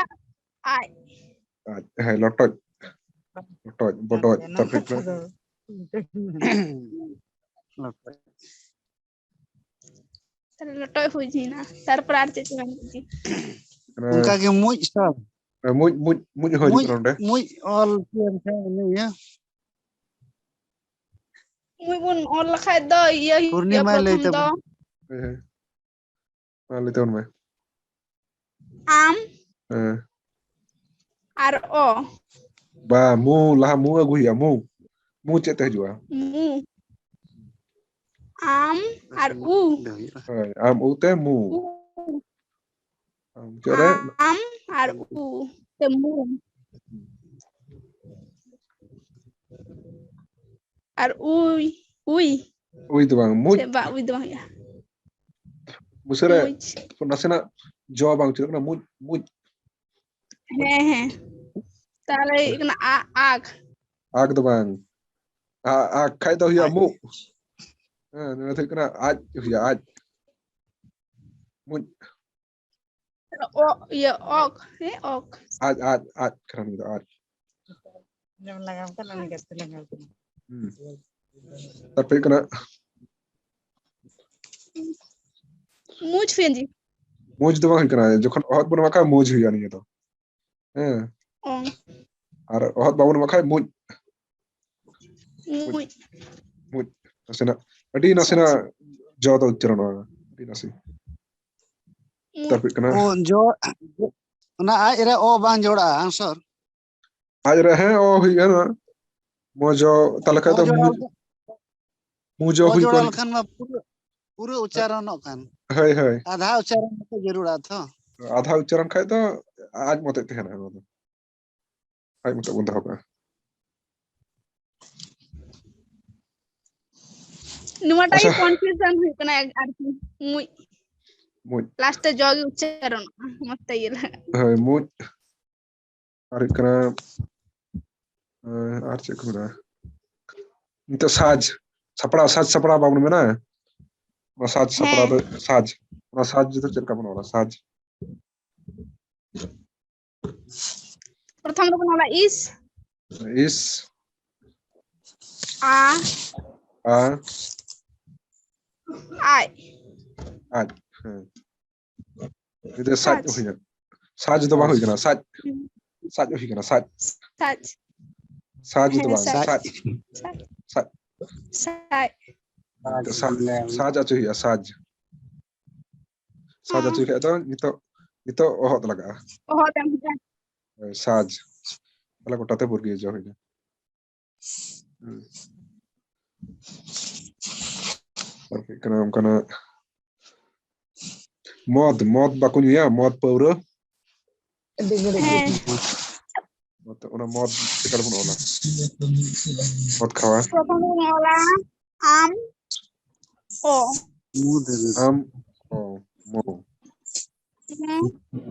ᱟᱡ᱾ ᱟᱡ, ᱦᱮᱸ, ᱞᱚᱴᱚᱡ᱾ ᱞᱚᱴᱚᱡ, ᱵᱚᱰᱚᱡ, ᱦᱮᱸ, ᱛᱟᱨᱯᱚᱨᱮ ᱠᱟᱛᱷᱟ ᱫᱚ᱾ ᱞᱚᱴᱚᱡ᱾ ᱛᱟᱦᱞᱮ ᱞᱚᱴᱚᱡ ᱦᱩᱭ ᱮᱱᱟ᱾ ᱛᱟᱨᱯᱚᱨ ᱟᱨ ᱪᱮᱫ ᱪᱚ ᱢᱮᱱ ᱠᱮᱫ ᱪᱚ? ᱚᱱᱠᱟ ᱜᱮ ᱢᱩᱡ ᱥᱮ? ᱦᱮᱸ, ᱢᱩᱡ, ᱢᱩᱡ, ᱢᱩᱡ ᱦᱚᱸ ᱦᱤᱡᱩᱜ ᱢᱩᱡ, ᱠᱟᱱᱟ ᱚᱸᱰᱮ᱾ ᱢᱩᱡ ᱚᱞ ᱠᱮᱫ ᱠᱷᱟᱱ ᱩᱱᱤ ᱤᱭᱟᱹ᱾ ᱢᱩᱡ ᱵᱚᱱ ᱚᱞ ᱞᱮᱠᱷᱟᱡ ᱫᱚ ᱤᱭᱟᱹ ᱦᱩᱭᱩᱜ ᱜᱮᱭᱟ ᱯᱩᱨᱱᱤᱢᱟᱭ ᱞᱟᱹᱭ ᱯᱨᱚᱛᱷᱚᱢ ᱫᱚ᱾ ᱛᱟᱵᱚᱱ᱾ ᱦᱮᱸ, ᱦᱮᱸ᱾ ᱢᱟ ᱞᱟᱹᱭ ᱛᱟᱵᱚᱱ ᱢᱮ᱾ ᱟᱢ᱾ ᱦᱮᱸ᱾ ᱟᱨ ᱚ᱾ ᱵᱟ, ᱢᱩ, ᱞᱟᱦᱟ ᱢᱩ ᱟᱹᱜᱩᱭ ᱦᱩᱭᱩᱜᱼᱟ, ᱢᱩ᱾ ᱢᱩ ᱪᱮᱫ ᱛᱮ ᱦᱤᱡᱩᱜᱼᱟ? ᱢᱩ᱾ ᱟᱢ ᱟᱨ ᱩ᱾ ᱦᱳᱭ, ᱟᱢ ᱩ ᱛᱮ ᱢᱩ᱾ ᱩ᱾ ᱟᱢ ᱪᱮᱫ ᱨᱮ? ᱟᱢ ᱟᱨ ᱩ ᱛᱮ ᱢᱩ᱾ ᱟᱨ ᱩᱭ, ᱩᱭ᱾ ᱩᱭ ᱫᱚ ᱵᱟᱝ, ᱢᱩᱡ᱾ ᱪᱮᱫ ᱵᱟ, ᱩᱭ ᱫᱚ ᱵᱟᱝ ᱦᱩᱭᱩᱜᱼᱟ᱾ ᱵᱩᱥᱟᱹᱨ ᱨᱮ ᱢᱩᱡ᱾ ᱱᱟᱥᱮᱱᱟᱜ ᱡᱚ ᱵᱟᱝ ᱩᱪᱟᱹᱲᱚᱜ ᱠᱟᱱᱟ, ᱢᱩᱡ, ᱢᱩᱡ᱾ ᱦᱮᱸ, ᱦᱮᱸ᱾ ᱛᱟᱦᱞᱮ ᱦᱩᱭᱩᱜ ᱠᱟᱱᱟ ᱟ-, ᱟᱜ᱾ ᱟᱜ ᱫᱚ ᱵᱟᱝ᱾ ᱟ, ᱟ ᱠᱷᱟᱡ ᱫᱚ ᱦᱩᱭᱩᱜᱼᱟ ᱟᱡ᱾ ᱢᱩ᱾ ᱦᱮᱸ, ᱱᱚᱣᱟ ᱫᱚ ᱦᱩᱭᱩᱜ ᱠᱟᱱᱟ ᱟᱡ ᱦᱩᱭᱩᱜᱼᱟ, ᱟᱡ᱾ ᱢᱩᱡ᱾ ᱚ, ᱤᱭᱟᱹ, ᱚᱠ᱾ ᱦᱮᱸ, ᱚᱠ᱾ ᱟᱡ, ᱟᱡ, ᱟᱡ ᱠᱟᱱᱟ ᱱᱩᱭ ᱫᱚ, ᱟᱡ᱾ ᱡᱮᱢᱚᱱ ᱞᱟᱜᱟᱣ ᱠᱟᱱᱟ, ᱩᱱᱤ ᱜᱟᱛᱮ ᱞᱟᱜᱟᱣ ᱠᱟᱱᱟ᱾ ᱦᱩᱸ᱾ ᱛᱟᱨᱯᱚᱨᱮ ᱦᱩᱭᱩᱜ ᱠᱟᱱᱟ ᱢᱩᱡᱽ ᱯᱷᱮᱱᱡᱤ᱾ ᱢᱩᱡᱽ ᱫᱚ ᱵᱟᱝ ᱦᱩᱭᱩᱜ ᱠᱟᱱᱟ, ᱡᱚᱠᱷᱚᱱ ᱚᱦᱚᱫ ᱵᱚᱱ ᱮᱢᱟ ᱠᱷᱟᱡ ᱢᱩᱡᱽ ᱦᱩᱭᱩᱜᱼᱟ ᱱᱤᱭᱟᱹ ᱫᱚ᱾ ᱦᱮᱸ᱾ ᱚ᱾ ᱟᱨ ᱚᱦᱚᱫ ᱵᱟᱵᱚᱱ ᱮᱢᱟ ᱠᱷᱟᱡ ᱢᱩᱡᱽ᱾ ᱢᱩᱡᱽ᱾ ᱢᱩᱡᱽ᱾ ᱱᱟᱥᱮᱱᱟᱜ, ᱟᱹᱰᱤ ᱟᱪᱪᱷᱟ, ᱱᱟᱥᱮᱱᱟᱜ ᱟᱪᱪᱷᱟ᱾ ᱡᱚ ᱫᱚ ᱩᱪᱪᱟᱨᱚᱱᱚᱜᱼᱟ, ᱟᱹᱰᱤ ᱱᱟᱥᱮ᱾ ᱢᱩᱡᱽ᱾ ᱛᱟᱨᱯᱚᱨᱮ ᱦᱩᱭᱩᱜ ᱠᱟᱱᱟ ᱚ, ᱡᱚ, ᱚᱱᱟ ᱟᱡ ᱨᱮ ᱚ ᱵᱟᱝ ᱡᱚᱲᱟᱜᱼᱟ, ᱦᱮᱸ ᱥᱚᱨ? ᱟᱡ ᱨᱮ, ᱦᱮᱸ, ᱚ ᱦᱩᱭᱩᱜᱼᱟ ᱱᱚᱣᱟ᱾ ᱢᱚᱡᱚ, ᱛᱟᱦᱞᱮ ᱠᱷᱟᱡ ᱚ ᱫᱚ ᱡᱚᱲᱟ ᱢᱩᱡᱽ, ᱞᱮᱠᱷᱟᱱ, ᱢᱩᱡᱚ ᱚ ᱦᱩᱭ ᱡᱚᱲᱟ ᱠᱚᱜᱼᱟ᱾ ᱞᱮᱠᱷᱟᱱ ᱢᱟ ᱯᱩᱨᱟᱹ, ᱯᱩᱨᱟᱹ ᱩᱪᱪᱟᱨᱚᱱᱚᱜ ᱠᱟᱱ᱾ ᱦᱳᱭ, ᱦᱳᱭ᱾ ᱟᱫᱷᱟ ᱩᱪᱪᱟᱨᱚᱱ ᱠᱟᱛᱮ ᱡᱟᱹᱨᱩᱲᱟ ᱛᱚ᱾ ᱟᱫᱷᱟ ᱩᱪᱪᱟᱨᱚᱱ ᱠᱷᱟᱡ ᱫᱚ ᱟᱡ ᱢᱚᱛᱚᱡ ᱛᱟᱦᱮᱱᱟ ᱚᱱᱟ ᱫᱚ᱾ ᱟᱡ ᱢᱚᱛᱚᱡ ᱵᱚᱱ ᱫᱚᱦᱚ ᱠᱟᱜᱼᱟ᱾ ᱱᱚᱣᱟᱴᱟᱜ ᱜᱮ ᱟᱪᱪᱷᱟ᱾ Confusion ᱦᱩᱭᱩᱜ ᱠᱟᱱᱟ ᱟᱨᱠᱤ᱾ ᱢᱩᱡ᱾ ᱢᱩᱡ᱾ Last ᱨᱮ ᱡᱚ ᱜᱮ ᱩᱪᱪᱟᱨᱚᱱᱚᱜᱼᱟ᱾ ᱢᱚᱡᱽ ᱛᱮ ᱤᱭᱟᱹ ᱞᱮᱠᱷᱟᱱ᱾ ᱦᱳᱭ, ᱢᱩᱡ᱾ ᱟᱨ ᱦᱩᱭᱩᱜ ᱠᱟᱱᱟ, ᱮᱸ, ᱟᱨ ᱪᱮᱫ ᱠᱚ ᱢᱮᱱᱟᱜᱼᱟ? ᱱᱤᱛᱚᱜ ᱥᱟᱡᱽ, ᱥᱟᱯᱲᱟᱣ, ᱥᱟᱡᱽ ᱥᱟᱯᱲᱟᱣ ᱵᱟᱵᱚᱱ ᱢᱮᱱᱟ? ᱚᱱᱟ ᱥᱟᱡᱽ ᱥᱟᱯᱲᱟᱣ ᱦᱮᱸ᱾ ᱫᱚ, ᱥᱟᱡᱽ, ᱚᱱᱟ ᱥᱟᱡᱽ ᱫᱚ ᱪᱮᱫ ᱞᱮᱠᱟ ᱵᱚᱱ ᱚᱞᱟ? ᱥᱟᱡᱽ᱾ ᱯᱨᱚᱛᱷᱚᱢ ᱨᱮᱵᱚᱱ ᱚᱞᱟ ᱤᱥ᱾ ᱤᱥ᱾ ᱟ᱾ ᱟ᱾ ᱟᱡ᱾ ᱟᱡ, ᱦᱮᱸ᱾ ᱡᱩᱫᱤ ᱥᱟᱡᱽ ᱥᱟᱡᱽ᱾ ᱦᱩᱭᱱᱟ᱾ ᱥᱟᱡᱽ ᱫᱚ ᱵᱟᱝ ᱦᱩᱭ ᱠᱟᱱᱟ, ᱥᱟᱡᱽ᱾ ᱦᱩᱸ᱾ ᱥᱟᱡᱽ ᱦᱩᱭ ᱠᱟᱱᱟ, ᱥᱟᱡᱽ᱾ ᱥᱟᱡᱽ᱾ ᱥᱟᱡᱽ ᱫᱚ ᱦᱮᱸ, ᱵᱟᱝ, ᱥᱟᱡᱽ᱾ ᱥᱟᱡᱽ᱾ ᱥᱟᱡᱽ᱾ ᱥᱟᱡᱽ᱾ ᱥᱟᱡᱽ᱾ ᱥᱟᱡᱽ᱾ ᱥᱟᱡᱽ ᱟᱪᱩ ᱦᱩᱭᱩᱜᱼᱟ, ᱥᱟᱡᱽ᱾ ᱥᱟᱡᱽ ᱦᱚᱸ᱾ ᱟᱪᱩ ᱠᱷᱟᱡ ᱫᱚ ᱱᱤᱛᱚᱜ, ᱱᱤᱛᱚᱜ ᱚᱦᱚᱫ ᱞᱟᱜᱟᱜᱼᱟ᱾ ᱚᱦᱚᱫ ᱮᱢ ᱦᱩᱭᱩᱜᱼᱟ᱾ ᱦᱳᱭ, ᱥᱟᱡᱽ᱾ ᱛᱟᱦᱞᱮ ᱜᱚᱴᱟᱛᱮ ᱵᱩᱨᱜᱤ ᱡᱚ ᱦᱩᱭᱱᱟ᱾ ᱦᱩᱸ᱾ ᱟᱨ ᱪᱮᱫ ᱠᱟᱱᱟ ᱚᱱᱠᱟᱱᱟᱜ? ᱢᱚᱫ, ᱢᱚᱫ ᱵᱟᱠᱚ ᱧᱩᱭᱟ, ᱢᱚᱫ ᱯᱟᱹᱣᱨᱟᱹ? ᱦᱮᱸ᱾ ᱢᱚᱫ, ᱚᱱᱟ ᱢᱚᱫ ᱪᱮᱫ ᱞᱮᱠᱟ ᱵᱚᱱ ᱚᱞᱟ? ᱢᱚᱫ ᱠᱷᱟᱣᱟ᱾ ᱯᱨᱚᱛᱷᱚᱢ ᱵᱚᱱ ᱚᱞᱟ ᱟᱢ, ᱚ᱾ ᱟᱢ, ᱚ, ᱢᱚ᱾ ᱦᱮᱸ᱾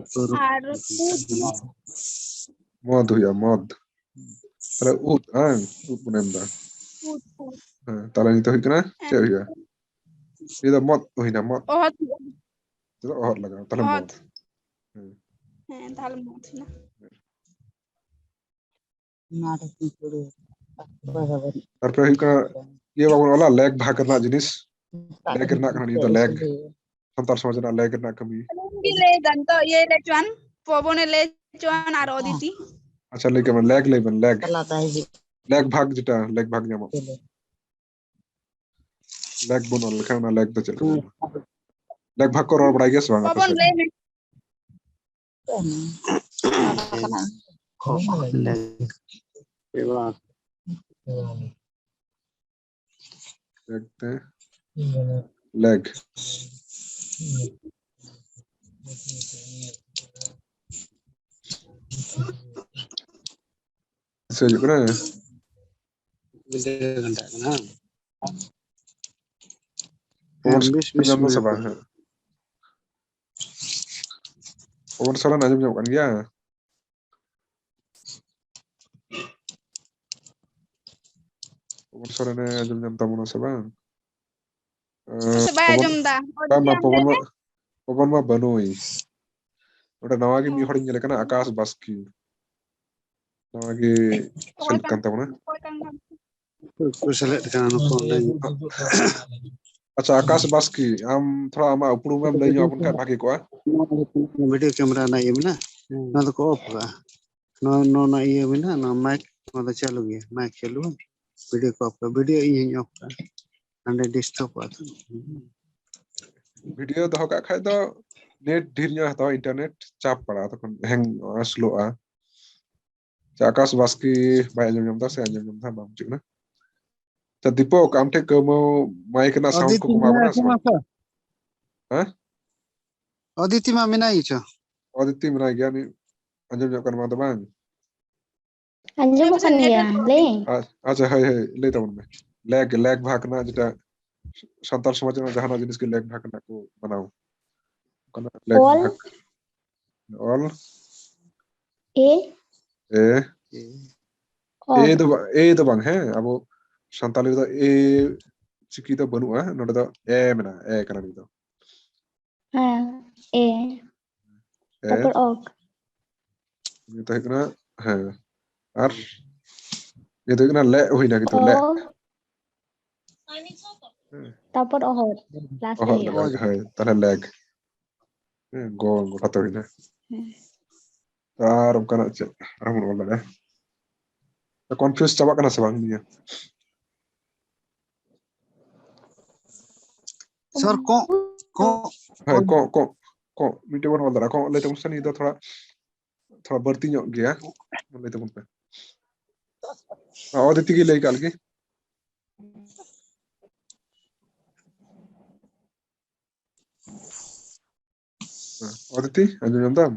ᱟᱨ ᱩᱫ, ᱢᱚ᱾ ᱢᱚᱫ ᱦᱩᱭᱩᱜᱼᱟ, ᱢᱚᱫ᱾ ᱛᱟᱦᱞᱮ ᱩᱫ, ᱦᱮᱸ, ᱩᱫ ᱵᱚᱱ ᱮᱢ ᱮᱫᱟ᱾ ᱦᱮᱸ, ᱛᱟᱦᱞᱮ ᱱᱤᱛᱚᱜ ᱦᱩᱭᱩᱜ ᱠᱟᱱᱟ, ᱪᱮᱫ ᱦᱩᱭᱩᱜᱼᱟ? ᱱᱤᱭᱟᱹ ᱫᱚ ᱢᱚᱛ ᱦᱩᱭᱱᱟ, ᱢᱚᱛ᱾ ᱚᱦᱚᱫ᱾ ᱪᱮᱫᱟᱜ ᱚᱦᱚᱫ ᱞᱟᱜᱟᱜᱼᱟ? ᱛᱟᱦᱞᱮ ᱢᱚᱛ᱾ ᱢᱚᱛ᱾ ᱦᱮᱸ᱾ ᱦᱮᱸ, ᱛᱟᱦᱞᱮ ᱢᱚᱛ ᱦᱩᱭᱱᱟ᱾ ᱛᱟᱨᱯᱚᱨᱮ ᱦᱩᱭᱩᱜ ᱠᱟᱱᱟ, ᱤᱭᱟᱹ ᱵᱟᱵᱚᱱ ᱚᱞᱟ, ᱞᱮᱜᱽ ᱵᱷᱟᱜᱽ ᱨᱮᱱᱟᱜ ᱡᱤᱱᱤᱥ᱾ ᱞᱮᱜᱽ ᱨᱮᱱᱟᱜ ᱠᱟᱱᱟ ᱱᱤᱭᱟᱹ ᱫᱚ, ᱞᱮᱜᱽ᱾ ᱥᱟᱱᱛᱟᱲ ᱥᱚᱢᱟᱡᱽ ᱨᱮᱱᱟᱜ ᱞᱮᱜᱽ ᱨᱮᱱᱟᱜ ᱠᱟᱹᱢᱤ᱾ ᱟᱹᱞᱤᱧ ᱜᱮ ᱞᱟᱹᱭ ᱫᱟ ᱱᱤᱛᱚᱜ, ᱤᱭᱟᱹ ᱞᱟᱹᱭ ᱦᱚᱪᱚᱣᱟᱱ, ᱯᱚᱵᱚᱱᱮ ᱞᱟᱹᱭ ᱦᱚᱪᱚᱣᱟᱱ ᱟᱨ ᱚᱫᱤᱛᱤ᱾ ᱟᱪᱪᱷᱟ, ᱞᱟᱹᱭ ᱠᱟᱜ ᱵᱮᱱ, ᱞᱮᱜᱽ ᱞᱟᱹᱭ ᱵᱮᱱ, ᱞᱮᱜᱽ᱾ ᱞᱮᱜᱽ ᱵᱷᱟᱜᱽ ᱡᱮᱴᱟ, ᱞᱮᱜᱽ ᱵᱷᱟᱜᱽ ᱧᱟᱢᱚᱜ᱾ ᱞᱮᱜᱽ ᱵᱚᱱ ᱚᱞ ᱞᱮᱠᱷᱟᱱ ᱚᱱᱟ ᱞᱮᱜᱽ ᱫᱚ ᱪᱮᱫ ᱞᱮᱠᱟ ᱧᱟᱢᱚᱜᱼᱟ? ᱞᱮᱜᱽ ᱵᱷᱟᱜᱽ ᱠᱚ ᱨᱚᱲ ᱵᱟᱲᱟᱭ ᱜᱮᱭᱟ ᱥᱮ ᱵᱟᱝ ᱟᱯᱮ ᱯᱚᱵᱚᱱ ᱥᱮᱫ? ᱞᱟᱹᱭ ᱢᱮ᱾ ᱞᱮᱜᱽ᱾ ᱞᱮᱜᱽ ᱛᱮ ᱞᱮᱜᱽ᱾ ᱫᱤᱥᱟᱹ ᱦᱤᱡᱩᱜ ᱠᱟᱱᱟ? ᱵᱤᱫᱟᱹ ᱜᱷᱟᱱᱴᱟᱜ ᱠᱟᱱᱟ᱾ ᱯᱚᱵᱚᱱ ᱦᱮᱸ, ᱵᱮᱥ, ᱵᱮᱥ ᱧᱟᱢ ᱫᱟ ᱥᱮ ᱢᱮᱱᱟᱜ ᱵᱟᱝ ᱠᱚᱣᱟ᱾ ᱦᱟᱸᱜ? ᱯᱚᱵᱚᱱ ᱥᱚᱨᱮᱱ ᱟᱸᱡᱚᱢ ᱧᱟᱢᱚᱜ ᱠᱟᱱ ᱜᱮᱭᱟ? ᱯᱚᱵᱚᱱ ᱥᱚᱨᱮᱱᱮ ᱟᱸᱡᱚᱢ ᱧᱟᱢ ᱛᱟᱵᱚᱱᱟ ᱥᱮ ᱵᱟᱝ? ᱥᱮ ᱵᱟᱭ ᱯᱚᱵᱚᱱ, ᱟᱸᱡᱚᱢ ᱫᱟ? ᱵᱟᱝ, ᱵᱟᱝ, ᱯᱚᱵᱚᱱ ᱢᱟ, ᱯᱚᱵᱚᱱ ᱢᱟ ᱵᱟᱹᱱᱩᱭ᱾ ᱱᱚᱰᱮ ᱱᱟᱣᱟ ᱜᱮ ᱢᱤᱫ ᱦᱚᱲᱤᱧ ᱧᱮᱞᱮ ᱠᱟᱱᱟ, ᱟᱠᱟᱥ ᱵᱟᱥᱠᱮ᱾ ᱱᱟᱣᱟ ᱜᱮ ᱚᱠᱚᱭ ᱥᱮᱞᱮᱫ ᱠᱟᱱ ᱠᱟᱱ, ᱛᱟᱵᱚᱱᱟ᱾ ᱚᱠᱚᱭ ᱠᱟᱱ ᱠᱟᱱ? ᱚᱠᱚᱭ ᱠᱚ ᱥᱮᱞᱮᱫ ᱠᱟᱱᱟ ᱱᱩᱠᱩ ᱚᱸᱰᱮ ᱧᱮᱞ ᱠᱚ? ᱟᱪᱪᱷᱟ, ᱟᱠᱟᱥ ᱵᱟᱥᱠᱮ, ᱟᱢ ᱛᱷᱚᱲᱟ ᱟᱢᱟᱜ ᱩᱯᱨᱩᱢ ᱮᱢ ᱞᱟᱹᱭ ᱧᱚᱜ ᱟᱵᱚᱱ ᱠᱷᱟᱱ ᱵᱷᱟᱜᱮ ᱠᱚᱜᱼᱟ᱾ ᱱᱚᱣᱟ video camera ᱨᱮᱱᱟᱜ ᱤᱭᱟᱹ ᱢᱮᱱᱟᱜᱼᱟ, ᱦᱮᱸ᱾ ᱱᱚᱣᱟ ᱫᱚᱠᱚ off ᱠᱟᱜᱼᱟ᱾ ᱱᱚᱣᱟ, ᱱᱚᱣᱟ ᱨᱮᱱᱟᱜ ᱤᱭᱟᱹ ᱢᱮᱱᱟᱜᱼᱟ, ᱱᱚᱣᱟ mic, ᱱᱚᱣᱟ ᱫᱚ ᱪᱟᱹᱞᱩ ᱜᱮᱭᱟ, mic ᱪᱟᱹᱞᱩ ᱵᱟᱝ? Video ᱠᱚ off ᱠᱟᱜᱼᱟ, video ᱤᱧ ᱦᱚᱧ off ᱠᱟᱜᱼᱟ, ᱦᱟᱸᱰᱮ disturb ᱚᱜᱼᱟ ᱛᱚ᱾ Video ᱫᱚᱦᱚ ᱠᱟᱜ ᱠᱷᱟᱡ ᱫᱚ net ᱰᱷᱮᱨ ᱧᱚᱜ ᱦᱟᱛᱟᱣᱟ, internet ᱪᱟᱯ ᱯᱟᱲᱟᱜᱼᱟ, ᱛᱚᱠᱷᱚᱱ hang ᱚᱜᱼᱟ, slow ᱚᱜᱼᱟ᱾ ᱟᱪᱪᱷᱟ, ᱟᱠᱟᱥ ᱵᱟᱥᱠᱮ ᱵᱟᱭ ᱟᱸᱡᱚᱢ ᱧᱟᱢ ᱫᱟ ᱥᱮ ᱟᱸᱡᱚᱢ ᱧᱟᱢ ᱫᱟ, ᱵᱟᱝ ᱵᱩᱡᱷᱟᱹᱜ ᱠᱟᱱᱟ᱾ ᱟᱪᱪᱷᱟ, ᱫᱤᱯᱚᱠ, ᱟᱢ ᱴᱷᱮᱱ ᱠᱟᱹᱣᱢᱟᱹᱣ mic ᱨᱮᱱᱟᱜ sound ᱠᱚ ᱚᱫᱤᱛᱤ ᱠᱚᱢᱟᱣ ᱢᱮᱱᱟᱭᱟ ᱠᱟᱱᱟ ᱥᱮ ᱥᱮ ᱵᱟᱝ? ᱵᱟᱝ? ᱦᱮᱸ? ᱚᱫᱤᱛᱤ ᱢᱟ ᱢᱮᱱᱟᱭ ᱜᱮᱪᱚ᱾ ᱚᱫᱤᱛᱤ ᱢᱮᱱᱟᱭ ᱜᱮᱭᱟ, ᱩᱱᱤ ᱟᱸᱡᱚᱢ ᱧᱚᱜ ᱠᱟᱱ ᱵᱟᱝ ᱫᱚ ᱵᱟᱝ? ᱟᱸᱡᱚᱢᱚᱜ ᱠᱟᱱ ᱜᱮᱭᱟ, ᱞᱟᱹᱭ᱾ ᱟ-, ᱟᱪᱪᱷᱟ, ᱦᱳᱭ, ᱦᱳᱭ, ᱞᱟᱹᱭ ᱛᱟᱵᱚᱱ ᱢᱮ᱾ ᱞᱮᱜᱽ, ᱞᱮᱜᱽ ᱵᱷᱟᱜᱽ ᱨᱮᱱᱟᱜ ᱡᱮᱴᱟ ᱥᱟᱱᱛᱟᱲ ᱥᱚᱢᱟᱡᱽ ᱨᱮᱱᱟᱜ ᱡᱟᱦᱟᱱᱟᱜ ᱡᱤᱱᱤᱥ ᱜᱮ ᱞᱮᱜᱽ ᱵᱷᱟᱜᱽ ᱨᱮᱱᱟᱜ ᱠᱚ ᱢᱟᱱᱟᱣᱟ᱾ ᱚᱱᱠᱟᱱᱟᱜ ᱞᱮᱜᱽ ᱚᱞ? ᱵᱷᱟᱜᱽ᱾ ᱚᱞ? ᱮ? ᱮ? ᱮ᱾ ᱚ᱾ ᱮ ᱫᱚ ᱵᱟ-, ᱮ ᱫᱚ ᱵᱟᱝ, ᱦᱮᱸ? ᱟᱵᱚ ᱥᱟᱱᱛᱟᱞᱤ ᱨᱮᱫᱚ ᱮ ᱪᱤᱠᱤ ᱫᱚ ᱵᱟᱹᱱᱩᱜᱼᱟ, ᱱᱚᱰᱮ ᱫᱚ ᱮ ᱢᱮᱱᱟᱜᱼᱟ, ᱮ ᱠᱟᱱᱟ ᱱᱤᱭᱟᱹ ᱫᱚ᱾ ᱦᱮᱸ, ᱮ᱾ ᱮ᱾ ᱛᱟᱨᱯᱚᱨ ᱚᱠ᱾ ᱱᱤᱭᱟᱹ ᱫᱚ ᱦᱩᱭᱩᱜ ᱠᱟᱱᱟ, ᱦᱮᱸ, ᱟᱨ ᱱᱤᱭᱟᱹ ᱫᱚ ᱦᱩᱭᱩᱜ ᱠᱟᱱᱟ ᱞᱮᱜ ᱦᱩᱭᱱᱟ, ᱠᱤᱱᱛᱩ ᱞᱮᱜ᱾ ᱚ᱾ ᱦᱮᱸ᱾ ᱚᱦᱚᱫ ᱦᱩᱭᱩᱜᱼᱟ᱾ ᱞᱮᱜ, ᱦᱳᱭ, ᱛᱟᱦᱞᱮ ᱞᱮᱜ᱾ ᱦᱮᱸ, ᱜᱚ ᱜᱚᱴᱟ ᱛᱮ ᱦᱩᱭᱱᱟ᱾ ᱦᱮᱸ᱾ ᱟᱨ ᱚᱱᱠᱟᱱᱟᱜ ᱪᱮᱫ ᱟᱨᱦᱚᱸ ᱵᱚᱱ ᱚᱞ ᱫᱟᱲᱮᱭᱟᱜᱼᱟ? ᱠᱚᱱᱯᱷᱤᱭᱩᱡᱽ ᱪᱟᱵᱟᱜ ᱠᱟᱱᱟ ᱥᱮ ᱵᱟᱝ ᱱᱤᱭᱟᱹ? ᱥᱟᱨ, ᱠᱚᱸᱜ, ᱠᱚᱸᱜ, ᱦᱳᱭ, ᱠᱚᱸᱜ, ᱠᱚᱸᱜ, ᱠᱚᱸᱜ, ᱢᱤᱫᱴᱮᱡ ᱵᱚᱱ ᱚᱞ ᱫᱟᱲᱮᱭᱟᱜᱼᱟ᱾ ᱠᱚᱸᱜ ᱞᱟᱹᱭ ᱛᱟᱵᱚᱱ ᱥᱮ, ᱱᱤᱭᱟᱹ ᱫᱚ ᱛᱷᱚᱲᱟ, ᱛᱷᱚᱲᱟ ᱵᱟᱹᱲᱛᱤ ᱧᱚᱜ ᱜᱮᱭᱟ᱾ ᱞᱟᱹᱭ ᱛᱟᱵᱚᱱ ᱯᱮ᱾ ᱚᱫᱤᱛᱤ ᱜᱮ ᱞᱟᱹᱭ ᱠᱟᱜ ᱞᱮᱜᱮ᱾ ᱦᱮᱸ, ᱚᱫᱤᱛᱤ, ᱟᱸᱡᱚᱢ ᱧᱟᱢ ᱫᱟᱢ?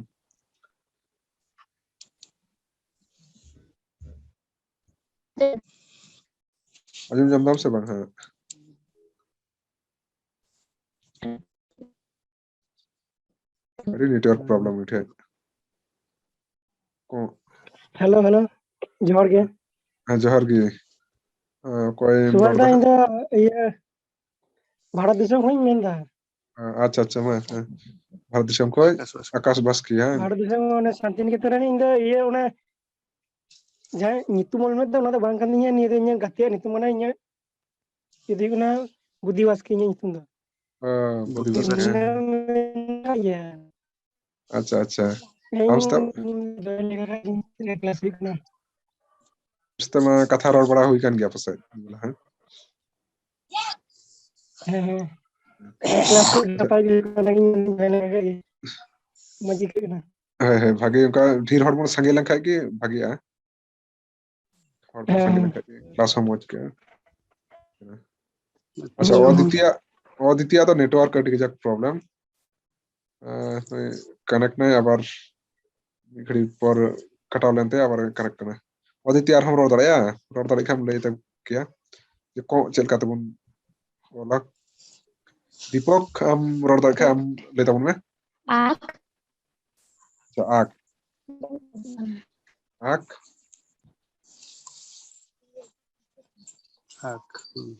ᱟᱸᱡᱚᱢ ᱧᱟᱢ ᱫᱟᱢ ᱥᱮ ᱵᱟᱝ ᱦᱟᱸᱜ? ᱟᱹᱰᱤ network problem ᱢᱤᱫᱴᱷᱮᱡ᱾ ᱠᱚ- ᱦᱮᱞᱳ, ᱦᱮᱞᱳ, ᱡᱚᱦᱟᱨ ᱜᱮ᱾ ᱦᱮᱸ, ᱡᱚᱦᱟᱨ ᱜᱮ᱾ ᱦᱮᱸ, ᱚᱠᱚᱭᱮᱢ ᱥᱩᱵᱷᱟᱥ ᱨᱚᱲ ᱫᱟ, ᱫᱟ? ᱤᱧ ᱫᱚ ᱤᱭᱟᱹ ᱵᱷᱟᱨᱚᱛ ᱫᱤᱥᱚᱢ ᱠᱷᱚᱱᱤᱧ ᱢᱮᱱ ᱫᱟ᱾ ᱦᱮᱸ, ᱟᱪᱪᱷᱟ, ᱟᱪᱪᱷᱟ, ᱢᱟ, ᱦᱮᱸ᱾ ᱵᱷᱟᱨᱚᱛ ᱫᱤᱥᱚᱢ ᱠᱷᱚᱡ ᱟᱠᱟᱥ ᱵᱟᱥᱠᱮ, ᱦᱮᱸ᱾ ᱵᱷᱟᱨᱚᱛ ᱫᱤᱥᱚᱢ, ᱚᱱᱮ ᱥᱟᱱᱛᱤᱱᱤᱠᱮᱛᱚᱱ ᱨᱮᱱ ᱤᱧ ᱫᱚ ᱤᱭᱟᱹ, ᱚᱱᱮ ᱡᱟᱦᱟᱸ ᱧᱩᱛᱩᱢ ᱚᱞ ᱢᱮ ᱫᱚ, ᱚᱱᱟ ᱫᱚ ᱵᱟᱝ ᱠᱟᱱ ᱛᱤᱧᱟ, ᱱᱤᱭᱟᱹ ᱫᱚ ᱤᱧᱟᱹᱜ ᱜᱟᱛᱮᱭᱟᱜ ᱧᱩᱛᱩᱢ, ᱢᱟᱱᱮ ᱤᱧᱟᱹᱜ ᱡᱩᱫᱤ ᱚᱱᱟ ᱵᱩᱫᱷᱤ ᱵᱟᱥᱠᱮ ᱤᱧᱟᱹᱜ ᱧᱩᱛᱩᱢ ᱫᱚ᱾ ᱚ, ᱵᱩᱫᱷᱤ ᱵᱟᱥᱠᱮ, ᱦᱮᱸ᱾ ᱟᱪᱪᱷᱟ, ᱟᱪᱪᱷᱟ᱾ ᱤᱧ ᱟᱢ ᱥᱟᱶ- join ᱞᱮᱠᱟ ᱠᱷᱟᱡ ᱤᱧ ᱪᱮᱫ ᱞᱮᱠᱟ class ᱦᱩᱭᱩᱜ ᱠᱟᱱᱟ? ᱥᱟᱶᱛᱮ ᱢᱟ ᱠᱟᱛᱷᱟ ᱨᱚᱲ ᱵᱟᱲᱟ ᱦᱩᱭ ᱠᱟᱱ ᱜᱮᱭᱟ ᱯᱟᱥᱮᱡ, ᱦᱮᱸ? ᱦᱮᱸ, ᱦᱮᱸ᱾ Class ᱠᱚ ᱱᱟᱯᱟᱭ ᱜᱮ ᱦᱩᱭᱩᱜ ᱠᱟᱱᱟ, ᱚᱱᱟᱜᱤᱧ ᱢᱮᱱ ᱞᱮᱠᱟ ᱜᱮ ᱢᱚᱡᱽ ᱟᱹᱭᱠᱟᱹᱜ ᱠᱟᱱᱟ᱾ ᱦᱳᱭ, ᱦᱳᱭ, ᱵᱷᱟᱜᱮ, ᱚᱱᱠᱟ ᱰᱷᱮᱨ ᱦᱚᱲ ᱵᱚᱱ ᱥᱟᱸᱜᱮ ᱞᱮᱱᱠᱷᱟᱡ ᱜᱮ ᱵᱷᱟᱜᱮᱜᱼᱟ᱾ ᱦᱚᱲ ᱠᱚ ᱦᱮᱸ, ᱥᱟᱸᱜᱮ ᱦᱮᱸ᱾ ᱞᱮᱱᱠᱷᱟᱡ ᱜᱮ class ᱦᱚᱸ ᱢᱚᱡᱽ ᱟᱹᱭᱠᱟᱹᱜᱼᱟ᱾ ᱟᱪᱪᱷᱟ, ᱦᱳᱭ, ᱦᱳᱭ᱾ ᱚᱫᱤᱛᱤᱭᱟᱜ, ᱚᱫᱤᱛᱤᱭᱟᱜ ᱫᱚ network ᱟᱹᱰᱤ ᱠᱟᱡᱟᱠ problem᱾ ᱟᱸ, ᱱᱩᱭ connect ᱱᱟᱭ, ᱟᱵᱟᱨ ᱢᱤᱫ ᱜᱷᱟᱹᱲᱤ ᱯᱚᱨ ᱠᱟᱴᱟᱣ ᱞᱮᱱᱛᱮ ᱟᱵᱟᱨ connect ᱠᱟᱱᱟ᱾ ᱚᱫᱤᱛᱤ, ᱟᱨᱦᱚᱸᱢ ᱨᱚᱲ ᱫᱟᱲᱮᱭᱟᱜᱼᱟ? ᱨᱚᱲ ᱫᱟᱲᱮᱭᱟᱜ ᱠᱷᱟᱱ ᱞᱟᱹᱭ ᱛᱟᱵᱚ ᱠᱮᱭᱟ ᱡᱮ ᱠᱚᱸᱜ ᱪᱮᱫ ᱞᱮᱠᱟ ᱛᱮᱵᱚᱱ ᱚᱞᱟ᱾ ᱫᱤᱯᱚᱠ, ᱟᱢ ᱨᱚᱲ ᱫᱟᱲᱮᱭᱟᱜ ᱠᱷᱟᱱ ᱟᱢ ᱞᱟᱹᱭ ᱛᱟᱵᱚᱱ ᱢᱮ᱾ ᱟᱠ᱾ ᱟᱪᱪᱷᱟ, ᱟᱠ᱾ ᱟᱠ᱾ ᱟᱠ, ᱦᱩᱸ᱾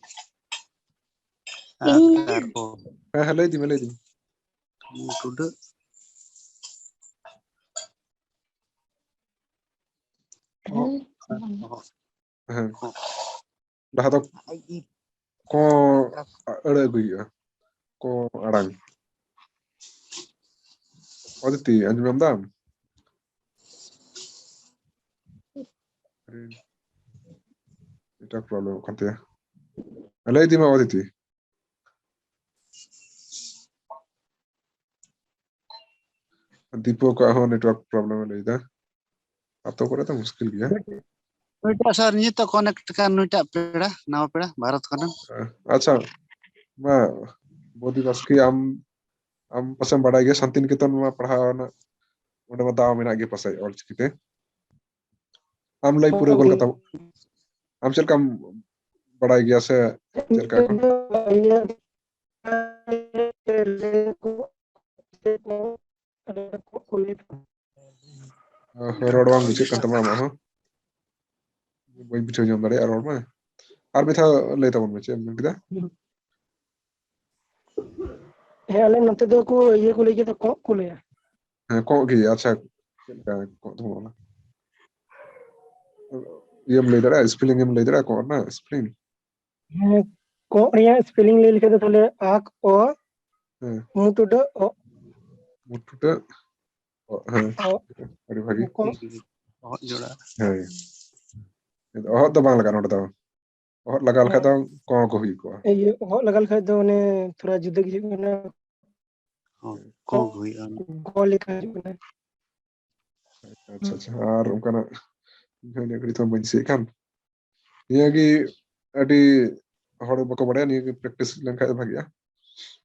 ᱤᱧ ᱟᱠ ᱟᱨ ᱚ᱾ ᱦᱮᱸ, ᱦᱮᱸ, ᱞᱟᱹᱭ ᱤᱫᱤ ᱢᱮ, ᱞᱟᱹᱭ ᱤᱫᱤ ᱢᱮ᱾ ᱢᱩ ᱴᱩᱰᱟᱹᱜ᱾ ᱚ, ᱚ, ᱦᱮᱸ᱾ ᱚ᱾ ᱰᱟᱦᱟ ᱫᱚ ᱠᱚ ᱟᱹᱲᱟᱹ ᱟᱹᱜᱩᱭ ᱦᱩᱭᱩᱜᱼᱟ, ᱠᱚ ᱟᱲᱟᱝ᱾ ᱚᱫᱤᱛᱤ, ᱟᱸᱡᱚᱢ ᱧᱟᱢ ᱫᱟᱢ? ᱮᱴᱟᱜ problem ᱠᱟᱱ ᱛᱟᱭᱟ᱾ ᱞᱟᱹᱭ ᱤᱫᱤ ᱢᱮ ᱚᱫᱤᱛᱤ᱾ ᱫᱤᱯᱩ ᱠᱚᱣᱟᱜ ᱦᱚᱸ network problem ᱮ ᱞᱟᱹᱭ ᱫᱟ᱾ ᱟᱛᱳ ᱠᱚᱨᱮ ᱫᱚ ᱢᱩᱥᱠᱤᱞ ᱜᱮᱭᱟ᱾ ᱱᱩᱭᱴᱟᱜ ᱥᱟᱨ ᱱᱤᱛᱚᱜ connect ᱠᱟᱱ ᱱᱩᱭᱴᱟᱜ ᱯᱮᱲᱟ, ᱱᱟᱣᱟ ᱯᱮᱲᱟ ᱵᱷᱟᱨᱚᱛ ᱠᱷᱚᱱᱟᱜ᱾ ᱟᱪᱪᱷᱟ, ᱢᱟ ᱵᱚᱫᱤ ᱵᱟᱥᱠᱮ, ᱟᱢ ᱟᱢ ᱯᱟᱥᱮᱢ ᱵᱟᱲᱟᱭ ᱜᱮᱭᱟ ᱥᱟᱱᱛᱤᱱᱤᱠᱮᱛᱚᱱ ᱢᱟ ᱯᱟᱲᱦᱟᱣ ᱨᱮᱱᱟᱜ ᱚᱸᱰᱮ ᱢᱟ ᱫᱟᱣ ᱢᱮᱱᱟᱜ ᱜᱮ ᱯᱟᱥᱮᱡ ᱚᱞᱪᱤᱠᱤ ᱛᱮ᱾ ᱟᱢ ᱞᱟᱹᱭ ᱯᱩᱨᱟᱹᱣ ᱜᱚᱫ ᱠᱟᱛᱟᱢ᱾ ᱟᱢ ᱪᱮᱫ ᱞᱮᱠᱟᱢ ᱵᱟᱲᱟᱭ ᱜᱮᱭᱟ ᱥᱮ ᱪᱮᱫ ᱞᱮᱠᱟ ᱠᱚ? ᱨᱚᱲ ᱵᱟᱝ ᱵᱩᱡᱷᱟᱹᱜ ᱠᱟᱱ ᱛᱟᱢᱟ ᱟᱢᱟᱜ ᱦᱚᱸ᱾ ᱵᱟᱹᱧ ᱵᱩᱡᱷᱟᱹᱣ ᱧᱟᱢ ᱫᱟᱲᱮᱭᱟᱜᱼᱟ ᱨᱚᱲ ᱢᱟ᱾ ᱟᱨ ᱢᱤᱫ ᱫᱷᱟᱣ ᱞᱟᱹᱭ ᱛᱟᱵᱚᱱ ᱢᱮ, ᱪᱮᱫ ᱮᱢ ᱢᱮᱱ ᱠᱮᱫᱟ? ᱦᱮᱸ, ᱟᱞᱮ ᱱᱚᱛᱮ ᱫᱚ ᱠᱚ ᱤᱭᱟᱹ ᱠᱚ ᱞᱟᱹᱭ ᱜᱮᱭᱟ, ᱠᱚᱸᱜ ᱠᱚ ᱞᱟᱹᱭᱟ᱾ ᱦᱮᱸ, ᱠᱚᱸᱜ ᱜᱮ᱾ ᱟᱪᱪᱷᱟ, ᱪᱮᱫ ᱞᱮᱠᱟ ᱠᱚᱸᱜ ᱫᱚᱵᱚᱱ ᱚᱞᱟ? ᱤᱭᱟᱹᱢ ᱞᱟᱹᱭ ᱫᱟᱲᱮᱭᱟᱜᱼᱟ, spelling ᱮᱢ ᱞᱟᱹᱭ ᱫᱟᱲᱮᱭᱟᱜᱼᱟ ᱠᱚᱸᱜ ᱨᱮᱱᱟᱜ spelling? ᱦᱮᱸ, ᱠᱚᱸᱜ ᱨᱮᱭᱟᱜ spelling ᱞᱟᱹᱭ ᱞᱮᱠᱷᱟᱱ ᱫᱚ ᱛᱟᱦᱞᱮ ᱟᱠ ᱚ ᱦᱮᱸ, ᱢᱩᱴᱩᱰᱟᱹ ᱚ ᱢᱩᱴᱩᱴᱟᱹ᱾ ᱚ, ᱦᱮᱸ, ᱚ ᱟᱹᱰᱤ ᱵᱷᱟᱹᱜᱤ᱾ ᱠᱚᱸᱜ᱾ ᱚᱦᱚᱫ ᱡᱚᱲᱟ᱾ ᱦᱳᱭ᱾ ᱚᱦᱚᱫ ᱫᱚ ᱵᱟᱝ ᱞᱟᱜᱟᱜᱼᱟ ᱱᱚᱰᱮ ᱫᱚ᱾ ᱚᱦᱚᱫ ᱞᱟᱜᱟᱣ ᱞᱮᱠᱷᱟᱡ ᱫᱚ ᱠᱚᱸᱜ ᱠᱚ ᱦᱩᱭ ᱠᱚᱜᱼᱟ᱾ ᱤᱭᱟᱹ ᱚᱦᱚᱫ ᱞᱟᱜᱟᱣ ᱞᱮᱠᱷᱟᱡ ᱫᱚ ᱚᱱᱮ ᱛᱷᱚᱲᱟ ᱡᱩᱫᱟᱹ ᱜᱮ ᱦᱩᱭᱩᱜ ᱠᱟᱱᱟ᱾ ᱦᱚᱸ, ᱠᱚᱸᱜ ᱦᱩᱭᱩᱜᱼᱟ᱾ ᱜᱚ ᱞᱮᱠᱟ ᱦᱤᱡᱩᱜ ᱠᱟᱱᱟ᱾ ᱟᱪᱪᱷᱟ, ᱟᱪᱪᱷᱟ᱾ ᱟᱨ ᱚᱱᱠᱟᱱᱟᱜ ᱤᱧ ᱦᱚᱸ ᱤᱱᱟᱹᱜ ᱜᱷᱟᱹᱲᱤᱡ ᱛᱮᱦᱚᱸ ᱵᱟᱹᱧ ᱫᱤᱥᱟᱹᱭᱮᱫ ᱠᱟᱱ᱾ ᱱᱤᱭᱟᱹ ᱜᱮ ᱟᱹᱰᱤ ᱦᱚᱲ ᱵᱟᱠᱚ ᱵᱟᱲᱟᱭᱟ, ᱱᱤᱭᱟᱹ ᱜᱮ practice ᱞᱮᱱᱠᱷᱟᱡ ᱫᱚ ᱵᱷᱟᱜᱤᱜᱼᱟ᱾